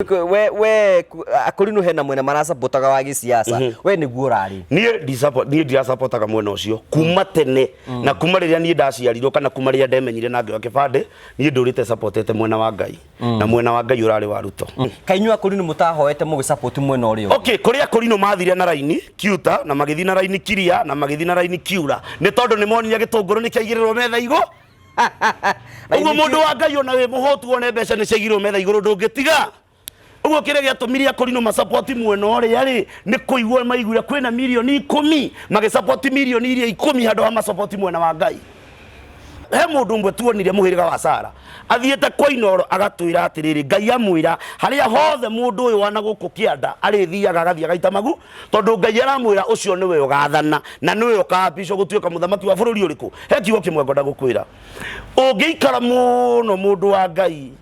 We akorino hena mwena marasapotaga wa gĩsiasa, we nĩguo ũrarĩ? Niĩ niĩ ndirasapotaga mwena ũcio kuma tene, na kuma rĩrĩa niĩ ndaciarirwo kana kuma rĩrĩa ndemenyire na ngĩoya kĩbandĩ, niĩ ndũrĩte sapotete mwena wa Ngai, na mwena wa Ngai ũrarĩ wa Ruto. Kainyuĩ akorino mũtahoete mũgĩsapoti mwena ũrĩa ũngĩ? Okay, kũrĩa Akorino mathire na raini kiuta na magĩthiĩ na raini kiria na magĩthiĩ na raini kiura nĩ tondũ nĩ monire gĩtũngũrũ nĩ kĩaigĩrĩrwo metha igũ ũguo. Mũndũ wa Ngai, ona wĩ mũhũtu, wone mbeca nĩ ciaigirwo metha igũrũ, ndũngĩtiga ũguo. Kĩrĩa gĩatũmire Akorino masapoti mwena ũrĩa rĩ, nĩ kũigua maiguire kwĩna mirioni 10, magĩsapoti mirioni iria 10 handũ ha masapoti mwena wa Ngai. He mũndũ ũmwe tuonire mũhĩrĩga wa Sara athiĩte kwa Inoro, agatwĩra atĩrĩrĩ, Ngai amwĩra harĩa hothe mũndũ ũyũ wana gũkũ kĩanda arĩthiaga, agathiĩ agaita magu, tondũ Ngai aramwĩra ũcio nĩwe ũgathana na nĩwe ũkaapicwo gũtuĩka mũthamaki wa bũrũri ũrĩkũ. He kiugo kĩmwe ngwenda gũkwĩra: ũngĩikara mũno, mũndũ wa Ngai,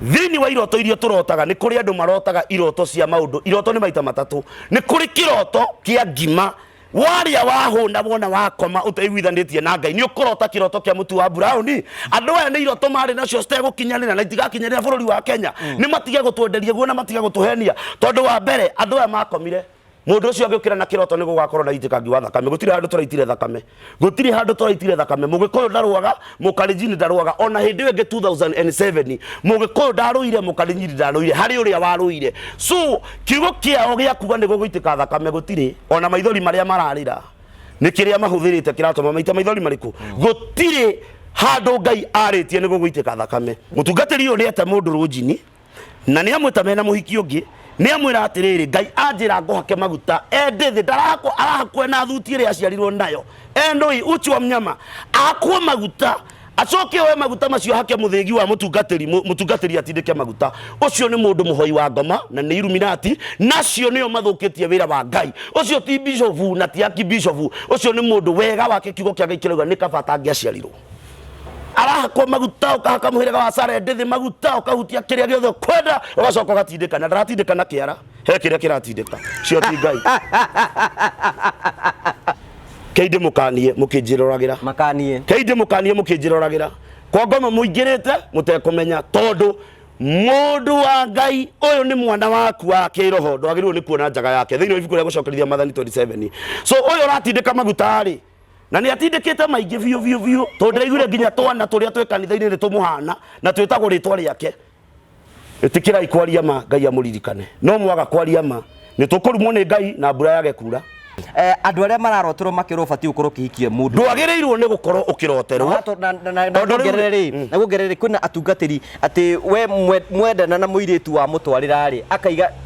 thĩinĩ wa iroto iria tũrotaga, nĩ kũrĩ andũ marotaga iroto cia maũndũ. Iroto nĩ maita matatũ. Nĩ kũrĩ kĩroto kĩa ngima warĩa wahũna, wona wakoma ũteiguithanĩtie na Ngai, nĩ ũkũrota kĩroto kĩa mũtu wa burauni. Andũ aya nĩ iroto marĩ nacio citegũkinyanĩra na itigakinyanĩra bũrũri wa Kenya. Nĩ matige gũtwenderia guo na matige gũtũhenia, tondũ wa mbere, andũ aya makomire, mũndũ ũcio agĩũkĩra na kĩroto nĩ gũgakorwo na itĩkangi wa thakame. Gũtirĩ handũ tũraitire thakame, gũtirĩ handũ tũraitire thakame. Mũgĩkũyũ ndarũaga, Mũkalenjini ndarũaga. Ona hĩndĩ ĩyo ĩngĩ 2007, Mũgĩkũyũ ndarũire, Mũkalenjini ndarũire, harĩ ũrĩa warũire. So kiugo kĩao gĩa kuga nĩ gũgũitĩka thakame gũtirĩ. Ona maithori marĩa mararĩra, nĩ kĩrĩa mahũthĩrĩte kĩratũma maita maithori marĩkũ. Gũtirĩ handũ Ngai arĩtie nĩ gũgũitĩka thakame. Mũtungatĩri ũyũ nĩ ete mũndũ rũnjini na nĩ amwĩta mena mũhiki ũngĩ, nĩ amwĩra atĩrĩrĩ, "Ngai anjĩra ngũhake maguta." Endĩ thĩ ndarahakwo, arahakwo na thuti ĩrĩa aciarirwo nayo endũi uchi wa mnyama. Akwo maguta, acoke oe maguta macio hake mũthĩgi wa mũtungatĩri, mũtungatĩri atindĩke maguta. Ũcio nĩ mũndũ mũhoi wa ngoma na nĩ Illuminati, nacio nĩo mathũkĩtie wĩra wa Ngai. Ũcio ti bishofu na ti akibishofu, ũcio nĩ mũndũ wega wake. Kiugo kĩa Ngai kĩrauga nĩ kaba atangĩaciarirwo. Arahakwo maguta, ũkahaka mũhĩrĩga wa Sara ndĩthĩ maguta, ũkahutia kĩrĩa gĩothe ũkwenda, ũgacoka ũgatindĩka, na ndaratindĩka na kĩara, he kĩrĩa kĩratindĩka cio ti Ngai. Kei ndĩmũkanie mũkĩnjĩroragĩra. Makanie. Kei ndĩmũkanie mũkĩnjĩroragĩra, kwa ngoma mũingĩrĩte mũtekũmenya, tondũ mũndũ wa Ngai ũyũ nĩ mwana waku wa kĩroho, ndwagĩrĩirwo nĩ kuona njaga yake thĩinĩ wa ibuku rĩa Gũcokerithia Maathani 27. So ũyũ ũratindĩka maguta rĩ, na nĩ atindĩkĩte maingĩ biũ biũ biũ, tondũ ndĩraiguire nginya twana tũrĩa twĩ kanitha-inĩ nĩ tũmũhana na twĩtagwo rĩtwa rĩake. Ĩtĩkĩrai kwaria ma, Ngai amũririkane. No mwaga kwaria ma, nĩ tũkũrumwo nĩ Ngai na mbura yage kura. Andũ arĩa mararoterwo makĩrwo ũbatiĩ gũkorwo ũkĩhikia mũndũ. Ndwagĩrĩirwo nĩ gũkorwo ũkĩroterwo. Na Tondũ rĩu- kuongerere rĩ, na kuongerere rĩ, kwĩna atungatĩri atĩ we mwendana na mũirĩtu wa mũtwarĩra rĩ,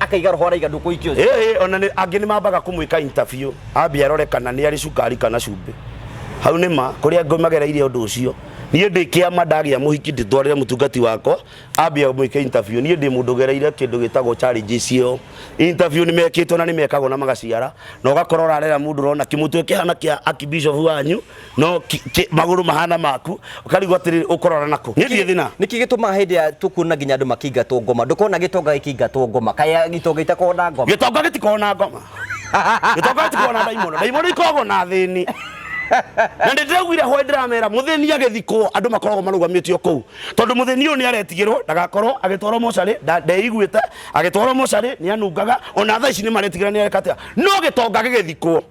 akaiga roho araiga ndũkũhikia ũcio. Ĩĩ, ona angĩ nĩ mambaga kũmwĩka interview, ambia arore kana nĩ arĩ cukari kana cumbĩ. Hau nĩ ma kũrĩa angĩ magereire ũndũ ũcio. Niĩ ndĩ kĩama, ndagĩa mũhiki ndĩtwarĩre mũtungati wakwa ambia mwĩke interview. Niĩ ndĩ mũndũ ũgereire kĩndũ gĩtagwo challenges ĩyo. Interview nĩ mekĩtwo na nĩ mekagwo na magaciara, na ũgakora ũrarera mũndũ ũrona kĩmũtwe kĩhana kĩa akibishop wanyu, no magũrũ mahana maku, ũkarigwo atĩrĩrĩ, ũkũrora nakũ? Niĩ ndirĩ thĩna. Nĩkĩ gĩtũmaga hĩndĩ ya tũkuona nginya andũ makĩingatwo ngoma, ndũkona gĩtonga gĩkĩingatwo ngoma? Kaĩ gĩtonga itakoragwo na ngoma? Gĩtonga gĩtikoragwo na ngoma, gĩtonga gĩtikoragwo na ndaimono, ndaimono ikoragwo na thĩni. Na nĩ ndĩraugire hwaĩ, ndĩramera mũthĩni agĩthikwo, andũ makoragwo marũgamĩtio kũu, tondũ mũthĩni ũyũ nĩ aretigĩrwo ndagakorwo agĩtwarwo mocarĩ, ndeiguĩte agĩtwarwo mocarĩ nĩ anungaga. Ona thaa ici nĩ maretigĩra nĩ areka atĩa. No gĩtonga gĩgĩthikwo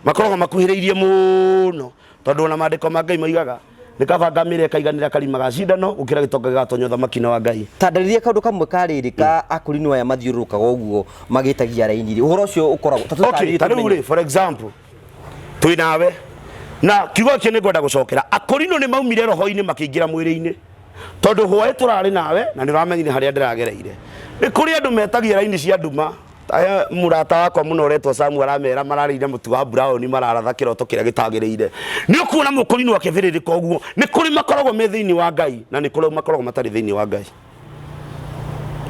makoragwo makuhĩrĩirie mũno, tondũ ona maandĩko ma Ngai moigaga nĩ kaba ngamĩra ĩkaiganĩra karima ga cindano gũkĩra gĩtonga gĩgatonya ũthamaki-inĩ wa Ngai. Tandarĩria kaũndũ kamwe ka rĩrĩ ka akũrinũ aya mathiũrũrũkaga ũguo magĩtagia raini rĩ, ũhoro ũcio ũkoragwo ta Okay, tũtarĩrie ta rĩu tũmenye. rĩ, for example, twĩ nawe na kiugo gĩkĩ nĩ ngwenda gũcokera. Akũrinũ nĩ maumire roho-inĩ makĩingĩra mwĩrĩ-inĩ, tondũ hwaĩ tũrarĩ nawe na nĩ ũramenyire harĩa ndĩragereire. Nĩ kũrĩ andũ metagia raini cia nduma. Ta mũrata wakwa mũno ũretwo Samu aramera mararĩire mũtu wa brown, mararatha kĩroto kĩrĩa gĩtagĩrĩire. Nĩ ũkuona mũkũrinũ akĩbĩrĩrĩka ũguo. Nĩ kũrĩ makoragwo me thĩinĩ wa Ngai na nĩ kũrĩ makoragwo matarĩ thĩinĩ wa Ngai,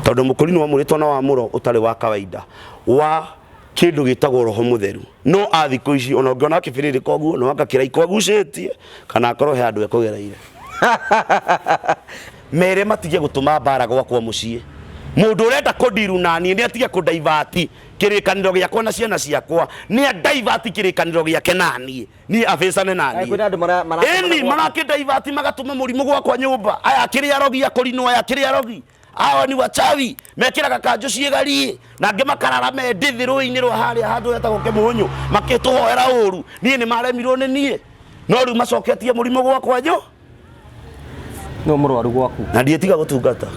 tondũ mũkũrinũ wamũrĩtwo na wamũro ũtarĩ wa kawaida wa kĩndũ gĩtagwo Roho Mũtheru. No a thikũ ici, ona ũngĩona akĩbĩrĩrĩka ũguo, no anga kĩraiko agucĩtie kana akorwo he handũ ekũgereire. Mere matige gũtũma mbara gwakwa mũciĩ. Mũndũ ũrenda kũndiru naniĩ nĩ atige kũndaivati kĩrĩkanĩro gĩakwa na ciana ciakwa, nĩ andaivati kĩrĩkanĩro gĩake naniĩ, niĩ abĩcane naniĩ. Kwĩna andũ Ĩni marakĩndaivati magatũma mũrimũ gwakwa nyũmba. Aya akĩrĩ arogi, akũrinwo aya akĩrĩ arogi. Awa ni wachawi mekĩraga kanjũ ciĩgariĩ na angĩ makarara me ndĩthĩ rũĩ-inĩ rwa harĩa handũ hetagwo Kĩmũnyũ makĩtũhoera ũru. Niĩ nĩ maremirwo nĩ niĩ, no rĩu macoketie mũrimũ gwakwa nyo No mũrwaru gwaku. Na ndiĩtiga gũtungata.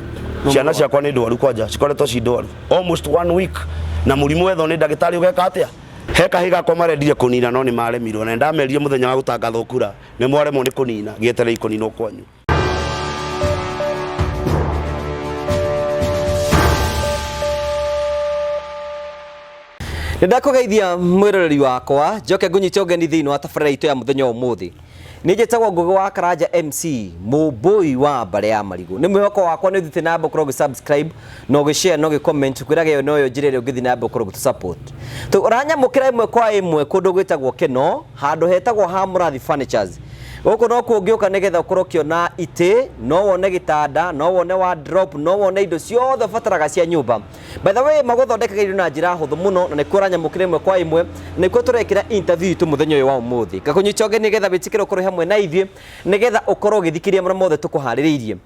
Ciana ciakwa nĩ ndwaru, kwanja cikoretwo ci ndwaru almost one week na mũrimũ wethwo nĩ ndagĩtarĩ ũgeka atĩa. He kahĩ gakwa marendire kũnina no nĩ maremirwo, na nĩndamerire mũthenya wa gũtangathwo kura, nĩ mwaremwo nĩ kũnina, gĩeterei kũninwo kwanyu. Nĩ ndakũgeithia mwĩroreri wakwa, njoke ngũnyite ũgeni thĩinĩ wa tabarĩra itũ ya mũthenya wa ũmũthĩ. Nĩ njĩtagwo Ngũgĩ wa Karanja MC, mũmbũi wa mbarĩ ya marigũ. Nĩ mwĩhoko wakwa nĩ ũthiĩte na mbere ũkorwo ũgĩ subscribe na ũgĩ share na ũgĩ comment, kwĩraga ĩyo noyo njĩra ĩrĩa ũngĩthiĩ na mbere ũkorwo ũgĩtũ support. Ũranyamũkĩra ĩmwe kwa ĩmwe kũndũ gwĩtagwo Keno, handũ hetagwo ha Mũrathi Furnitures. Gũkũ no kuo ũngĩũka nĩgetha ũkorwo ũkĩona itĩ, no wone gĩtanda, no wone wardrobe, no wone indo ciothe ũbataraga cia nyũmba. By the way, magũthondekaga indo na njĩra hũthũ mũno, na nĩkuo ũranyamũkĩra ĩmwe kwa ĩmwe, na nĩkuo tũrekĩra interview itũ mũthenya ũyũ wa ũmũthĩ. Ngakũnyita ũgeni nĩgetha wĩtĩkĩre ũkorwo hamwe na ithuĩ, nĩgetha ũkorwo ũgĩthikĩrĩria marĩa mothe tũkũharĩrĩirie.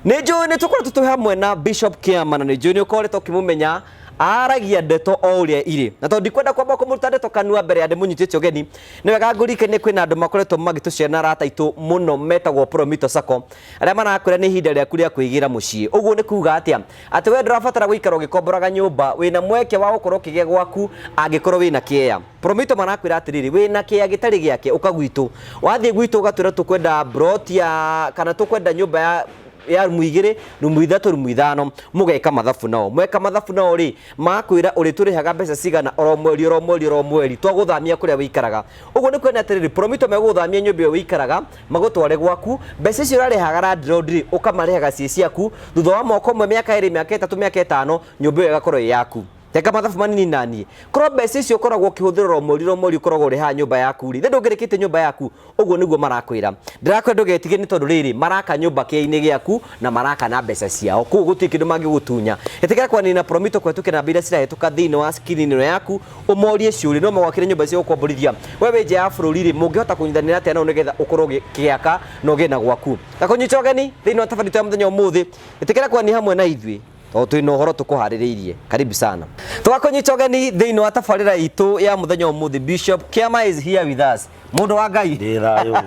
Nĩ njũĩ nĩ tũkoretwo twĩ hamwe na Bishop Kĩama, na nĩ njũĩ nĩ ũkoretwo ũkĩmũmenya aragia ndeto o ũrĩa irĩ, na tondũ ndikwenda kwamba kũmũruta ndeto kanua mbere ya ndĩmũnyitĩte ũgeni, nĩ wega ngũririkanie kwĩna andũ makoretwo magĩtũcera na arata aitũ mũno metagwo Promito Sacco, arĩa marakwĩra nĩ ihinda rĩaku rĩa kwĩgĩra mũciĩ. Ũguo nĩ kuga atĩa? Atĩ we ndũrabatara gũikara ũgĩkomboraga nyũmba, wĩna mweke wa gũkorwo ũkĩgĩa gwaku angĩkorwo wĩna kĩea. Promito marakwĩra atĩrĩrĩ, wĩna kĩea gĩtarĩ gĩake, ũka gwitũ. Wathiĩ gwitũ ũgatwĩra tũkwenda plot ya kana tũkwenda nyũmba ya rumu 2, rumu 3, rumu 5, mũgeka mathabu nao. Mweka mathabu nao rĩ, makwĩra ũrĩtũrĩhaga mbeca cigana oro mweri oro mweri oro mweri, twagũthamia kũrĩa wĩikaraga. Ũguo nĩ kuona atĩrĩrĩ, Promito megũgũthamia nyũmba ĩyo wĩikaraga, magũtware gwaku, mbeca icio ũrarĩhaga landlord rĩ, ũkamarĩhaga ciĩ ciaku, thutha wa mwaka ũmwe, mĩaka 2, mĩaka 3, mĩaka 5, nyũmba ĩyo ĩgakorwo ĩ yaku. Teka mathabu manini naniĩ. Korwo mbeca icio ũkoragwo ũkĩhũthĩra oro mweri oro mweri ũkoragwo ũrĩhaga nyũmba yaku rĩ, ndũngĩrĩkĩtie nyũmba yaku. Ũguo nĩguo marakwĩra. Ndĩrakwĩra ndũgetigĩre nĩ tondũ rĩrĩ, maraka nyũmba kĩea-inĩ gĩaku na maraka na mbeca ciao. Koguo gũtirĩ kĩndũ mangĩgũtunya. Ĩtĩkĩra kwaranĩria na Promito kũhetũkĩra namba iria cirahĩtũka thĩinĩ wa screen ĩno yaku, ũmorie ciũria, no magwakĩre nyũmba cia gũkomborithia. We wĩ nja ya bũrũri rĩ, mũngĩhota kũnyitanĩra atĩa nao nĩgetha ũkorwo ũgĩaka na ũgĩe na gwaku. Ngakũnyita ũgeni thĩinĩ wa tabarĩra itũ ya mũthenya ũmũthĩ. Ĩtĩkĩra kwaranĩria hamwe na ithuĩ tondũ twĩna ũhoro tũkũharĩrĩirie. Karibu sana. Twakũnyita ũgeni thĩinĩ wa tabarĩra itũ ya mũthenya ũmũthĩ. Bishop Kĩama is here with us. Mũndũ wa Ngai. Ndĩ thayũ.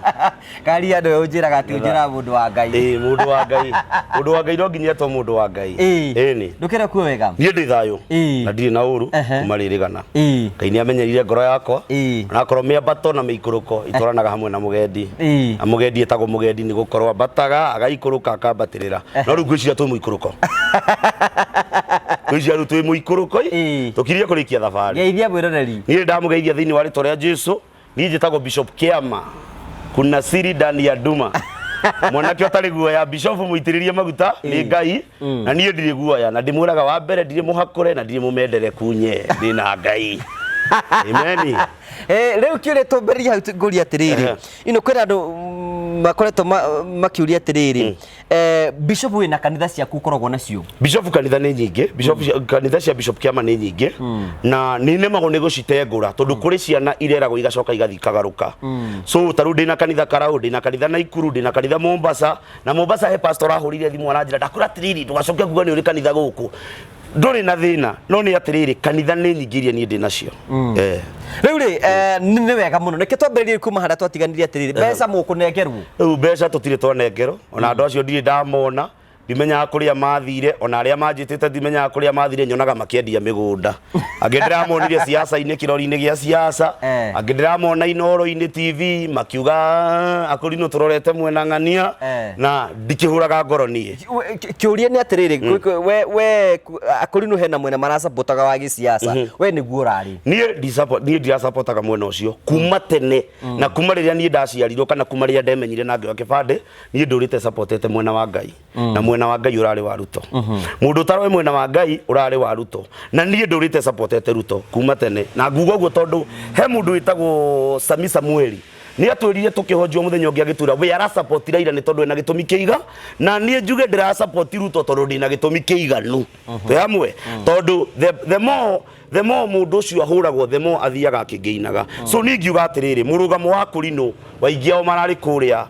Karia andũ ũnjĩraga atĩ ũnjĩraga mũndũ wa Ngai. Ĩĩ, mũndũ wa Ngai. Mũndũ wa Ngai no nginya etwo mũndũ wa Ngai. Ĩĩ. Ĩni. Ndũkĩre kuo wega. Niĩ ndĩ thayũ. Ĩĩ. Na ndirĩ na ũru kuma rĩrĩgana. Ĩĩ. Ngai nĩ amenyerire ngoro yakwa. Ĩĩ. Onakorwo mĩambato na mĩikũrũko itwaranaga hamwe na mũgendi. Ĩĩ. Na mũgendi etagwo mũgendi nĩ gũkorwo ambataga agaikũrũka akambatĩrĩra. No rĩu ngwĩciria twĩ mũikũrũko. Ngwĩciria rĩu twĩ mũikũrũko. Ĩĩ. Tũkirie kũrĩkia thabarĩ. Geithia mwĩroreri. Niĩ ndamũgeithia thĩinĩ wa rĩtwa rĩa Jesu. Niĩ njĩtagwo Bishop Kĩama, kuna siri ndani ya nduma. Mwanake ũtarĩ guoya, Bishop mũitĩrĩrie maguta nĩ Ngai, na niĩ ndirĩ guoya, na ndĩmwĩraga wa mbere ndirĩ mũhakũre na ndirĩ mũmendere kunye, ndĩ na Ngai. Amen. Rĩu kĩũria tũmbĩrĩrie hau ngũrie atĩrĩrĩ, ino kwĩna andũ makoretwo makĩũria atĩrĩrĩ, Bishop wĩna kanitha ciaku ũkoragwo nacio? Bishop kanitha nĩ nyingĩ, Bishop kanitha cia Bishop Kĩama nĩ nyingĩ, na nĩ nemagwo nĩ gũcitengũra tondũ kũrĩ ciana ireragwo igacoka igathiĩ ikagarũka. So ta rĩu ndĩna kanitha Karaũ, ndĩna kanitha Naikuru, ndĩna kanitha Mombasa, na Mombasa he pastor ahũrire thimũ aranjĩra ndakwĩra atĩrĩrĩ ndũgacoke kuga nĩ ũrĩ kanitha gũkũ. Ndũrĩ na thĩna, no nĩ atĩrĩrĩ kanitha nĩ nyingĩ iria niĩ ndĩ nacio. Rĩu rĩ, nĩ wega mũno. Reke twambĩrĩrie kuma harĩa twatiganire atĩrĩrĩ, mbeca mũkũnengerwo? Rĩu mbeca tũtirĩ twanengerwo, ona andũ acio ndirĩ ndamona, ndimenyaga kũrĩa mathire, ona arĩa manjĩtĩte ndimenyaga kũrĩa mathire, nyonaga makĩendia mĩgũnda. Angĩ ndĩramonire siasa-inĩ, kĩrori-inĩ gĩa siasa, angĩ ndĩramona Inooro-inĩ TV makiuga akũrinũ tũrorete mwena ng'ania, na ndikĩhũraga ngoro niĩ. Kĩũria nĩ atĩrĩrĩ, we akũrinũ hena mwena maracapotaga wa gĩsiasa, we nĩguo ũrarĩ? Niĩ niĩ ndiracapotaga mwena ũcio kuma tene, na kuma rĩrĩa niĩ ndaciarirwo kana kuma rĩrĩa ndemenyire na ngĩoya kĩbandĩ, niĩ ndũrĩte capotete mwena wa Ngai. Na mwena wa Ngai ũrarĩ wa Ruto. Mũndũ ũtaroĩ mwena wa Ngai ũrarĩ wa Ruto. Na niĩ ndũrĩte capotete Ruto kuma tene. Na nguga ũguo tondũ he mũndũ wĩtagwo Sami Samueli nĩ atwĩrire tũkĩhonjwo mũthenya ũngĩ agĩtwĩra we arasupport Raila nĩ tondũ ena gĩtũmi kĩiga, na niĩ njuge ndĩrasupport Ruto tondũ ndĩna gĩtũmi kĩiganu. Twĩ hamwe tondũ the more mũndũ ũcio ahũragwo the more athiaga akĩngĩinaga. So niĩ ngiuga atĩrĩrĩ, mũrũgamo wa Kũrinũ waingĩ ao mararĩ kũrĩa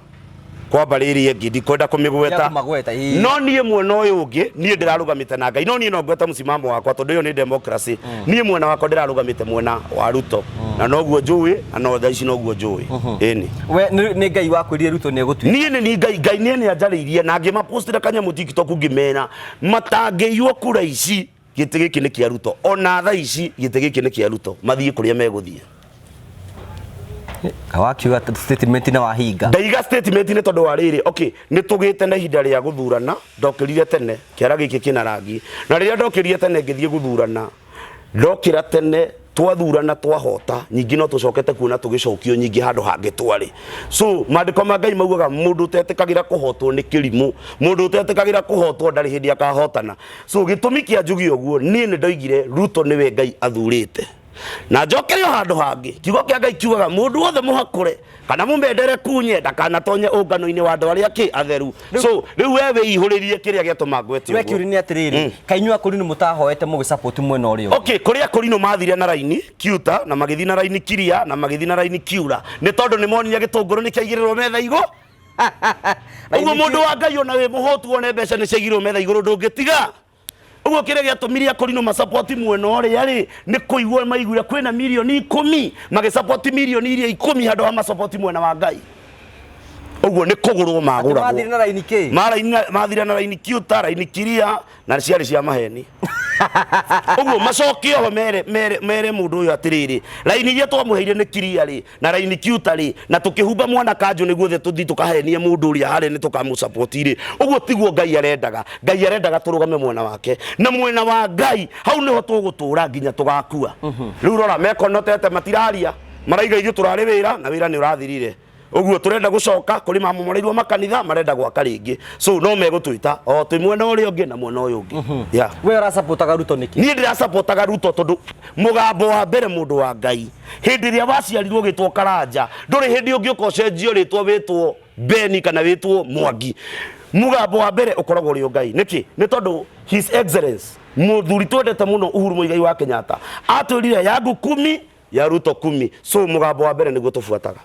Kwa mbarĩ ĩrĩa ĩngĩ ndikwenda kũmĩgweta. Ya kũmagweta, ĩĩ. No niĩ mwena ũyũ ũngĩ niĩ ndĩrarũgamĩte na Ngai, no niĩ no ngweta mũsimamo wakwa tondũ ĩyo nĩ democracy. Niĩ mwena wakwa ndĩrarũgamĩte mwena wa Ruto na noguo njũĩ, na no thaa ici noguo njũĩ, ĩni. We nĩ Ngai wakwĩrire Ruto nĩ egũtuĩka? Niĩ nĩ niĩ Ngai, Ngai niĩ nĩ anjarĩirie na ngĩmapostĩra kanyamũ TikTok ngĩmera matangĩiywo kura ici, gĩtĩ gĩkĩ nĩ kĩa Ruto. Ona thaa ici gĩtĩ gĩkĩ nĩ kĩa Ruto, mathiĩ kũrĩa megũthiĩ. Wakiuga statement na wahinga. Ndaiga statement nĩ tondũ wa rĩrĩ, okay, nĩ tũgĩte na ihinda rĩa gũthurana. Ndokĩrire tene, kĩara gĩkĩ kĩna rangi, na rĩrĩa ndokĩrire tene ngĩthiĩ gũthurana, ndokĩra tene twathurana twahota, nyingĩ no tũcokete kuona tũgĩcokio nyingĩ handũ hangĩ twarĩ. So maandĩko ma Ngai maugaga mũndũ ũtetĩkagĩra kũhotwo nĩ kĩrimũ, mũndũ ũtetĩkagĩra kũhotwo ndarĩ hĩndĩ akahotana. So gĩtũmi kĩa njuge ũguo, niĩ nĩ ndoigire Ruto nĩwe Ngai athurĩte. Na njokere o handũ hangĩ, kiugo kĩa Ngai kiugaga mũndũ wothe mũhakũre kana mũmendere kunye ndakanatonye ũngano-inĩ wa andũ arĩa kĩ atheru. So rĩu we wĩihũrĩrie kĩrĩa gĩatũma ngwete We ũguo. kĩũria nĩ atĩrĩrĩ, kaĩ inyuĩ akũrinũ mũtahoete mũgĩ support mwena ũrĩa ũngĩ? Okay, kũrĩa akũrinũ mathire na raini kiuta na magĩthiĩ na raini kiria na magĩthiĩ na raini kiura nĩ tondũ nĩ monire gĩtũngũrũ nĩ kĩaigĩrĩrwo metha igũ. Ũguo mũndũ wa Ngai ona wĩ mũhũtu wone mbeca nĩ ciaigĩrĩrwo metha igũrũ ndũngĩtiga. Ũguo kĩrĩa gĩatũmire akũrinũ masapoti mwena ũrĩa rĩ nĩ kũigua maiguire kwĩna mirioni 10, magĩsapoti mirioni iria 10 handũ ha masapoti mwena wa Ngai. Ũguo nĩ kũgũrwo magũragwo. Mathire na raini kĩ? Mathire na raini kiuta, raini kiria na ciarĩ cia maheni. Ũguo macoke oho mere mere mere mũndũ ũyũ atĩrĩrĩ, raini iria twamũheire nĩ kiria rĩ na raini kiuta rĩ, na tũkĩhumba mwana kanjũ nĩguo thĩ tũthiĩ tũkahenie mũndũ ũrĩa harĩa nĩ tũkamũsapoti rĩ. Ũguo tiguo Ngai arendaga. Ngai arendaga tũrũgame mwena wake, na mwena wa Ngai hau nĩho tũgũtũra nginya tũgakua. Rĩu rora, mekonotete matiraria, maraiga ithuĩ tũrarĩ wĩra na wĩra nĩ ũrathirire. Ũguo tũrenda gũcoka kũrĩ mamomoreirwo makanitha, marenda gwaka rĩngĩ. So no megũtwĩta o twĩ mwena ũrĩa ũngĩ na mwena ũyũ ũngĩ. Yeah. We ũrasapotaga Ruto nĩkĩ? Niĩ ndĩrasapotaga Ruto tondũ mũgambo wa mbere mũndũ wa Ngai hĩndĩ ĩrĩa waciarirwo ũgĩtwo Karanja ndũrĩ hĩndĩ ũngĩũka ũcenjio rĩtwa wĩtwo Beni kana wĩtwo Mwangi. Mũgambo wa mbere ũkoragwo ũrĩ o Ngai. Nĩkĩ? Nĩ tondũ His Excellence mũthuri twendete mũno Uhuru Muigai wa Kenyatta atwĩrire yangu kumi ya Ruto kumi. So mũgambo wa mbere nĩguo tũbuataga.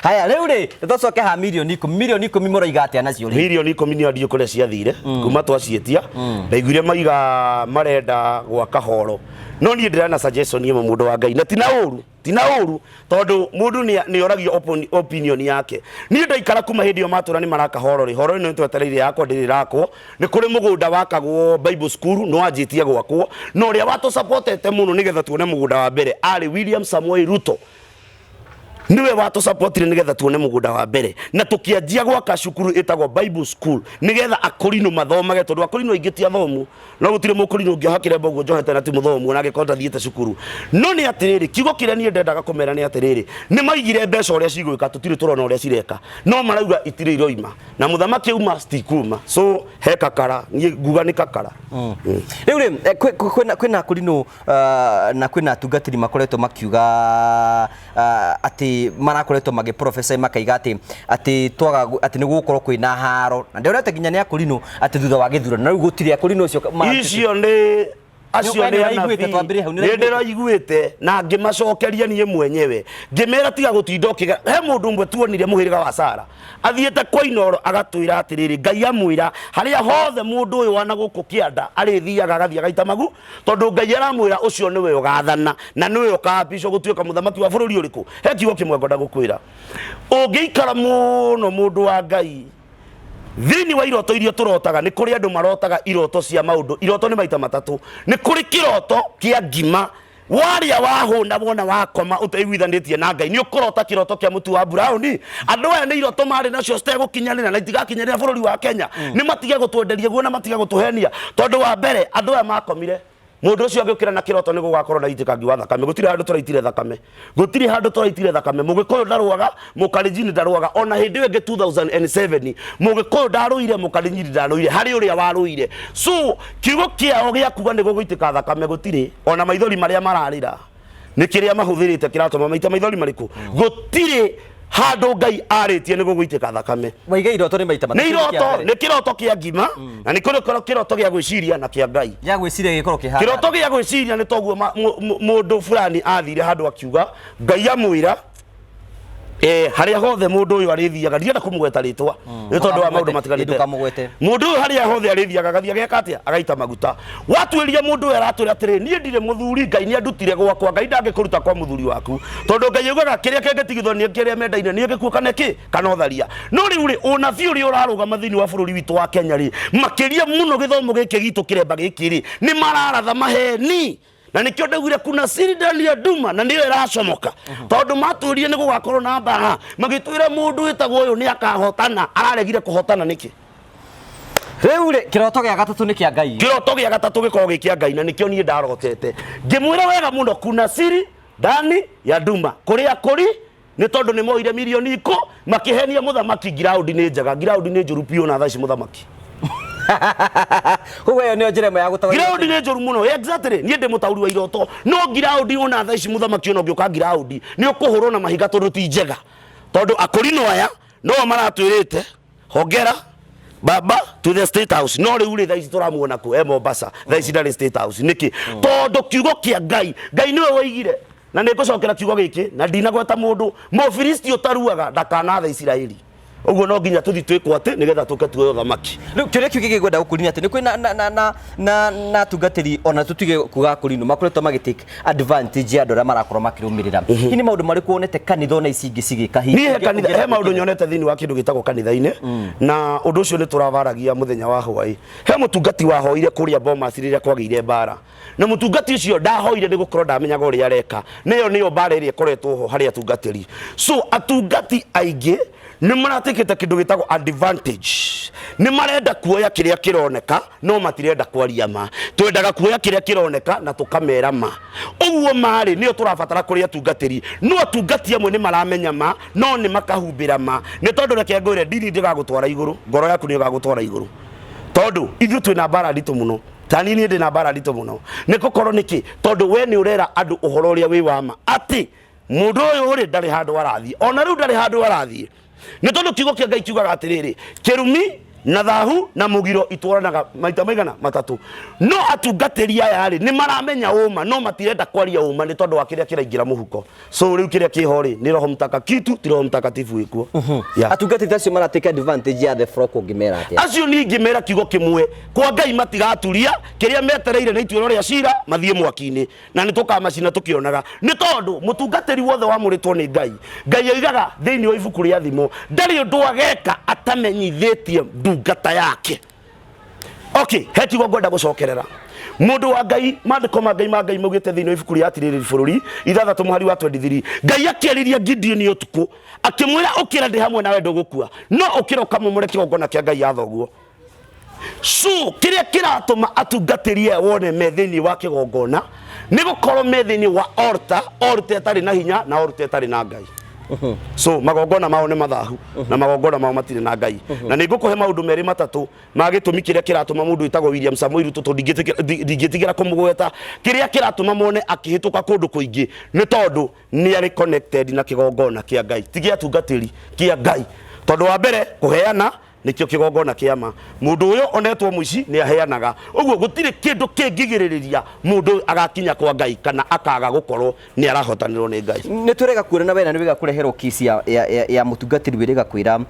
Haya rĩu rĩ, tũcoke ha mirioni 10, mirioni 10 mũroiga atĩa nacio rĩ? Mirioni 10 nĩ ndiũ kũrĩa ciathire kuma twaciĩtia, ndaiguire maiga marenda gwaka horo. No niĩ ndĩrana suggestion ĩmwe mũndũ wa Ngai, na tina ũru, tina ũru tondũ mũndũ nĩ oragio opinion yake. Niĩ ndaikara kuma hĩndĩ ĩyo matũra nĩ maraka horo rĩ, horo ĩno nĩtwetereire yakwa ndĩrĩ ĩrakwo. Nĩ kũrĩ mũgũnda wakagwo Bible school nĩ wanjĩtie gwakwo, na ũrĩa watũsupportete mũno nĩgetha tuone mũgũnda wa mbere arĩ William Samoei Ruto. Niwe watũsupportire nĩgetha tuone mũgũnda wa mbere, na tũkĩanjia gwaka cukuru ĩtagwo Bible school nĩgetha akũrinũ mathomage, tondũ akũrinũ aingĩ ti athomu. No gũtirĩ mũkũrinũ ũngĩoha kĩremba ũguo njohete na ti mũthomu, ona angĩkorwo ndathiĩte cukuru. No nĩ atĩrĩrĩ, kiugo kĩrĩa niĩ ndendaga kũmera nĩ atĩrĩrĩ, nĩ maigire mbeca ũrĩa cigwĩka, tũtirĩ tũrona ũrĩa cireka, no marauga itirĩ iroima, na mũthamaki auma citikuma. So he kakara, niĩ nguga nĩ kakara. Rĩu rĩ, kwĩna akũrinũ na kwĩna atungatĩri makoretwo makiuga atĩ marakoretwo magĩ prophesy makaiga atĩ atĩ twaga atĩ nĩ gũgũkorwo kwĩna haro, na ndĩronete nginya nĩ akũrinũ atĩ thutha wa gĩthurano, na rĩu gũtirĩ akũrinũ ũcio icio nĩ acio Nĩ nĩ ũraiguĩte, anabii. twambĩrĩrie hau, nĩ Nĩ ũraiguĩte? ndĩraiguĩte na ngĩmacokeria niĩ mwenyewe ngĩmera tiga gũtinda ũkĩga. He mũndũ ũmwe tuonire mũhĩrĩga wa Sara athiĩte kwa Inooro agatwĩra atĩrĩrĩ, Ngai amwĩra harĩa hothe mũndũ ũyũ wana gũkũ kĩanda arĩthiaga agathiĩ agaita magu, tondũ Ngai aramwĩra ũcio nĩwe ũgathana na nĩwe ũkaapishwo gũtuĩka mũthamaki wa bũrũri ũrĩkũ. He kiugo kĩmwe ngwenda gũkwĩra, ũngĩikara mũno mũndũ wa Ngai thĩinĩ wa iroto iria tũrotaga, nĩ kũrĩ andũ marotaga iroto cia maũndũ. Iroto nĩ maita matatũ. Nĩ kũrĩ kĩroto kĩa ngima, warĩa wahũna wona wakoma ũtaiguithanĩtie na Ngai, nĩ ũkũrota kĩroto kĩa mũtu wa burauni. Andũ aya nĩ iroto marĩ nacio citegũkinyanĩra na itigakinyanĩra bũrũri wa Kenya. Nĩ matige gũtwenderia guo na matige gũtũhenia, tondũ wa mbere andũ aya makomire mũndũ ũcio agĩũkĩra na kĩroto nĩ gũgakorwo na itĩkangi wa thakame. Gũtirĩ handũ tũraitire thakame, gũtirĩ handũ tũraitire thakame. Mũgĩkũyũ ndarũaga, Mũkalenjini ndarũaga. Ona hĩndĩ ĩyo ĩngĩ 2007 Mũgĩkũyũ ndarũire, Mũkalenjini ndarũire, harĩ ũrĩa warũire. So kiugo kĩao gĩa kuga nĩ gũgũitĩka thakame gũtirĩ, ona maithori marĩa mararĩra nĩ kĩrĩa mahũthĩrĩte kĩratũma maita maithori marĩkũ. Gũtirĩ handũ Ngai arĩtie nĩ gũgũitĩka thakame. Waiga iroto nĩ maita matatũ. Nĩ iroto, nĩ kĩroto kĩa ngima, na nĩ kũrĩ kĩroto gĩa gwĩciria na kĩa Ngai. Gĩa gwĩciria gĩkorwo kĩhana. Kĩroto gĩa gwĩciria nĩ toguo mũndũ fulani athire handũ akiuga Ngai amwĩra Harĩa hothe mũndũ ũyũ arĩthiaga, ndirenda kũmũgweta rĩtwa nĩ tondũ wa maũndũ matiganĩte. Ndũkamũgwete. Mũndũ ũyũ harĩa hothe arĩthiaga agathiĩ ageka atĩa? Agaita maguta. Watuĩria mũndũ ũyũ aratwĩra atĩrĩ, niĩ ndirĩ mũthuri, Ngai nĩ andutire gwakwa. Ngai ndangĩkũruta kwa mũthuri waku, tondũ Ngai augaga kĩrĩa kĩngĩtigithwo nĩ kĩrĩa mendaine nĩ gĩkuũ kana kĩ kana ũtharia. No rĩu rĩ, ũnabii ũrĩa ũrarũgama thĩinĩ wa bũrũri witũ wa Kenya rĩ, makĩria mũno gĩthomo gĩkĩ gitũ kĩremba gĩkĩ rĩ, nĩ mararatha maheni, na nĩkĩo ndaugire kuna siri ndani ya nduma, na nĩyo ĩracomoka, tondũ matwĩrire nĩ gũgakorwo na mbara, magĩtwĩra mũndũ wĩtagwo ũyũ nĩ akahotana, araregire kũhotana nĩkĩ? Rĩu rĩ, kĩroto gĩa gatatũ nĩ kĩa Ngai. Kĩroto gĩa gatatũ gĩkoragwo gĩ kĩa Ngai, na nĩkĩo niĩ ndarotete ngĩmwĩra wega mũno, kuna siri ndani ya nduma, kũrĩa kũri nĩ tondũ nĩ moire mirioni ikũ makĩhenia mũthamaki. Ngiraũndi nĩ njega, ngiraũndi nĩ njũru biũ, na thaa ici mũthamaki. Koguo ĩyo nĩyo njĩra ĩmwe ya gũtaũra. Ngiraũndi nĩ njũru mũno. Exactly, niĩ ndĩ mũtaũri wa iroto, no ngiraũndi ona thaa ici mũthamaki, ona ũngĩũka ngiraũndi nĩ ũkũhũrwo na mahiga, tondũ ti njega, tondũ akũrinũ aya no maratwĩrĩte hongera baba to the State House, no rĩu rĩ, thaa ici tũramuona kũ? E Mombasa thaa ici, ndarĩ State House. Nĩkĩ? Tondũ kiugo kĩa Ngai, Ngai nĩwe woigire, na nĩ ngũcokera kiugo gĩkĩ na ndinagweta mũndũ, Mũfilisti ũtaruaga ndakanathe Isiraeli. Ũguo no nginya tũthi twĩkwo atĩ nĩgetha tũke tuoe ũthamaki. Rĩu kĩũria kĩu gĩngĩkwenda gũkũria atĩ nĩ kwĩ na atungatĩri, ona tũtige kuga akũrinũ, makoretwo magĩ take advantage ya andũ arĩa marakorwo makĩrũmĩrĩra. Hihi nĩ maũndũ marĩkũ wonete kanitha ona ici ingĩ cigĩka hihi? Niĩ he kanitha, he maũndũ nyonete thĩinĩ wa kĩndũ gĩtagwo kanitha-inĩ, na ũndũ ũcio nĩ tũravaragia mũthenya wa hwaĩ. He mũtungati wahoire kũrĩa Bomas rĩrĩa kwagĩire mbara, na mũtungati ũcio ndahoire nĩ gũkorwo ndamenyaga ũrĩa areka. Nĩyo mbara ĩrĩa ĩkoretwo ho harĩ atungatĩri. So atungati aingĩ nĩ maratikĩte kĩndũ gĩtagwo advantage, nĩ marenda kuoya kĩrĩa kĩroneka no matirenda kwaria ma. Twendaga kuoya kĩrĩa kĩroneka na tũkamera ma. Ũguo marĩ nĩyo tũrabatara kũrĩ atungatĩri, no atungati amwe nĩ maramenya ma no nĩ makahumbĩra ma, nĩ tondũ reke ngwĩre, ndini ndĩgagũtwara igũrũ, ngoro yaku nĩyo ĩgagũtwara igũrũ, tondũ ithuĩ twĩna mbara nditũ mũno. Ta niĩ ndĩ na mbara nditũ mũno, nĩ gũkorwo nĩkĩ? Tondũ we nĩ ũrera andũ ũhoro ũrĩa wĩ wa ma, atĩ mũndũ ũyũ rĩ, ndarĩ handũ arathiĩ, ona rĩu ndarĩ handũ arathiĩ, nĩ tondũ kiugo kĩa Ngai kiugaga atĩrĩrĩ, kĩrumi na thahu na mũgiro itwaranaga maita maigana matatũ. No atungatĩri aya rĩ, nĩ maramenya ũma no matirenda kwaria ũma nĩ tondũ wa kĩrĩa kĩraingĩra mũhuko. So rĩu kĩrĩa kĩho rĩ, nĩ Roho Mtakatifu, ti Roho Mtakatifu ĩkuo. Yeah. Atungatĩri acio mara take advantage ya the flock, ũngĩmera atĩa? Acio ningĩ mera kiugo kĩmwe, kwa Ngai matigaturia, kĩrĩa metereire nĩ ituĩro rĩa cira, mathiĩ mwaki-inĩ, na nĩ tũkamacina tũkĩonaga, nĩ tondũ mũtungatĩri wothe wamũrĩtwo nĩ Ngai, Ngai oigaga thĩinĩ wa ibuku rĩa Thimo, ndarĩ ũndũ ageka atamenyithĩtie ndungata yake. Okay, he kiugo ngwenda gũcokerera, mũndũ wa Ngai. Maandĩko ma Ngai, ma Ngai maugĩte thĩinĩ wa ibuku rĩa Atirĩrĩri Bũrũri 6 mũhari wa 23, Ngai akĩarĩria Gideoni ũtukũ akĩmwĩra, ũkĩra, ndĩ hamwe nawe, ndũgũkua, no ũkĩra ũkamomore kĩgongona kĩa Ngai ya thoguo. So kĩrĩa kĩratũma atungatĩri aya wone me thĩinĩ wa kĩgongona nĩ gũkorwo me thĩinĩ wa altar, altar ĩtarĩ na hinya na altar ĩtarĩ na Ngai. So magongona mao nĩ mathahu na magongona mao matirĩ na Ngai. Na nĩ ngũkũhe maũndũ merĩ matatũ ma gĩtũmi kĩrĩa kĩratũma mũndũ wĩtagwo William Samoei Ruto, tondũ ndingĩtigĩra kũmũgweta, kĩrĩa kĩratũma mone akĩhĩtũka kũndũ kũingĩ nĩ tondũ nĩ arĩ connected na kĩgongona kĩa Ngai, ti gĩa atungatĩri, kĩa Ngai. Tondũ wa mbere, kũheana nĩkĩo kĩgongona kĩa ma. Mũndũ ũyũ onetwo mũici nĩ aheanaga. Ũguo gũtirĩ kĩndũ kĩngĩgirĩrĩria mũndũ ũyũ agakinya kwa Ngai kana akaga gũkorwo nĩ arahotanĩrwo nĩ Ngai. Nĩ twĩrega kuona na wena nĩ wĩga kũreherwo kesi ya mũtungatĩri wĩrĩga kwĩra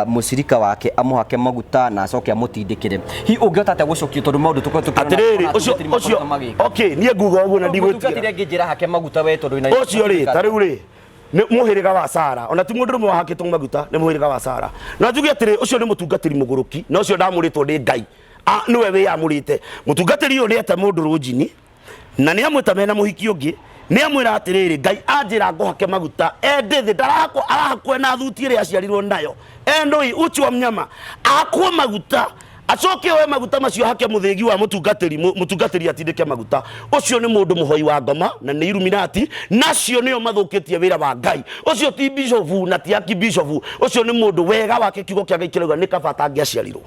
mũcirika wake amũhake maguta na acoke amũtindĩkĩre. Hihi ũngĩhota atĩa gũcokia, tondũ maũndũ tũkoretwo tũkĩona Atĩrĩrĩ, ona ũcio atungatĩri ũcio makoretwo magĩka? Okay, niĩ nguga ũguo na ndigwĩtigĩra. Mũtungatĩri angĩnjĩra hake maguta we tondũ wĩna Ũcio rĩ, ta rĩu rĩ, nĩ mũhĩrĩga wa Sara, ona ti mũndũ ũmwe wahakĩtwo maguta, nĩ mũhĩrĩga wa Sara. Na njuge atĩrĩ, ũcio nĩ mũtungatĩri mũgũrũki, na ũcio ndamũrĩtwo nĩ Ngai. Nĩwe wĩyamũrĩte. Mũtungatĩri ũyũ nĩ eta mũndũ rũnjini, na nĩ amwĩta mena mũhiki ũngĩ, nĩ amwĩra atĩrĩrĩ, Ngai anjĩra ngũhake maguta. Endĩ thĩ ndarahakwo, arahakwo na thuti ĩrĩa aciarirwo nayo, endũi uchi wa mnyama, ahakwo maguta, acoke oe maguta macio hake mũthĩgi wa mũtungatĩri, mũtungatĩri atindĩke maguta. Ũcio nĩ mũndũ mũhoi wa ngoma na nĩ Illuminati, nacio nĩo mathũkĩtie wĩra wa Ngai. Ũcio ti bishofu na ti akibishofu, ũcio nĩ mũndũ wega wake kiugo kĩa Ngai kĩrauga nĩ kaba atangĩaciarirwo.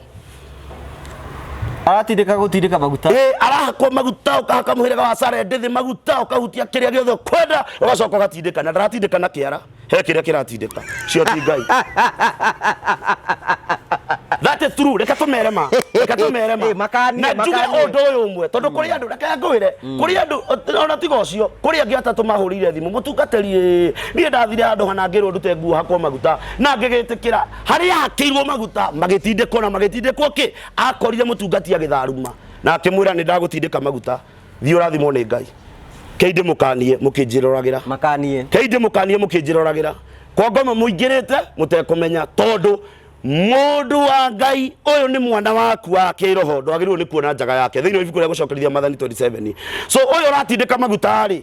Aratindĩka gũtindĩka maguta. Ĩ, arahakwo maguta, ũkahaka mũhĩrĩga wa Sara ndĩthĩ maguta, ũkahutia kĩrĩa gĩothe ũkwenda, ũgacoka ũgatindĩka, na ndaratindĩka na kĩara, he kĩrĩa kĩratindĩka cio ti Ngai. That atĩ turu reke tũmere ma, reke tũmere ma. Ĩ, makanie, Na njuge makanie. ũndũ ũyũ ũmwe tondũ kũrĩ andũ, reke ngwĩre, kũrĩ andũ ona tiga ũcio, kũrĩ angĩ atatũ mahũrĩire thimũ, mũtungatĩri ĩ, niĩ ndathire handũ hana ngĩrwo ndute nguo hakwo maguta na ngĩgĩtĩkĩra, harĩa hakĩirwo maguta magĩtindĩkwo na magĩtindĩkwo kĩ, akorire mũtungati agĩtharuma na akĩmwĩra nĩ ndagũtindĩka maguta, thiĩ ũrathimwo nĩ Ngai. Kei ndĩmũkanie mũkĩnjĩroragĩra. Makanie. Kei ndĩmũkanie mũkĩnjĩroragĩra. Kwa ngoma mũingĩrĩte mũtekũmenya tondũ mũndũ wa Ngai ũyũ nĩ mwana waku wa kĩroho, ndwagĩrĩirwo nĩ kuona njaga yake thĩinĩ wa ibuku rĩa gũcokerithia Maathani 27. So ũyũ ũratindĩka maguta rĩ,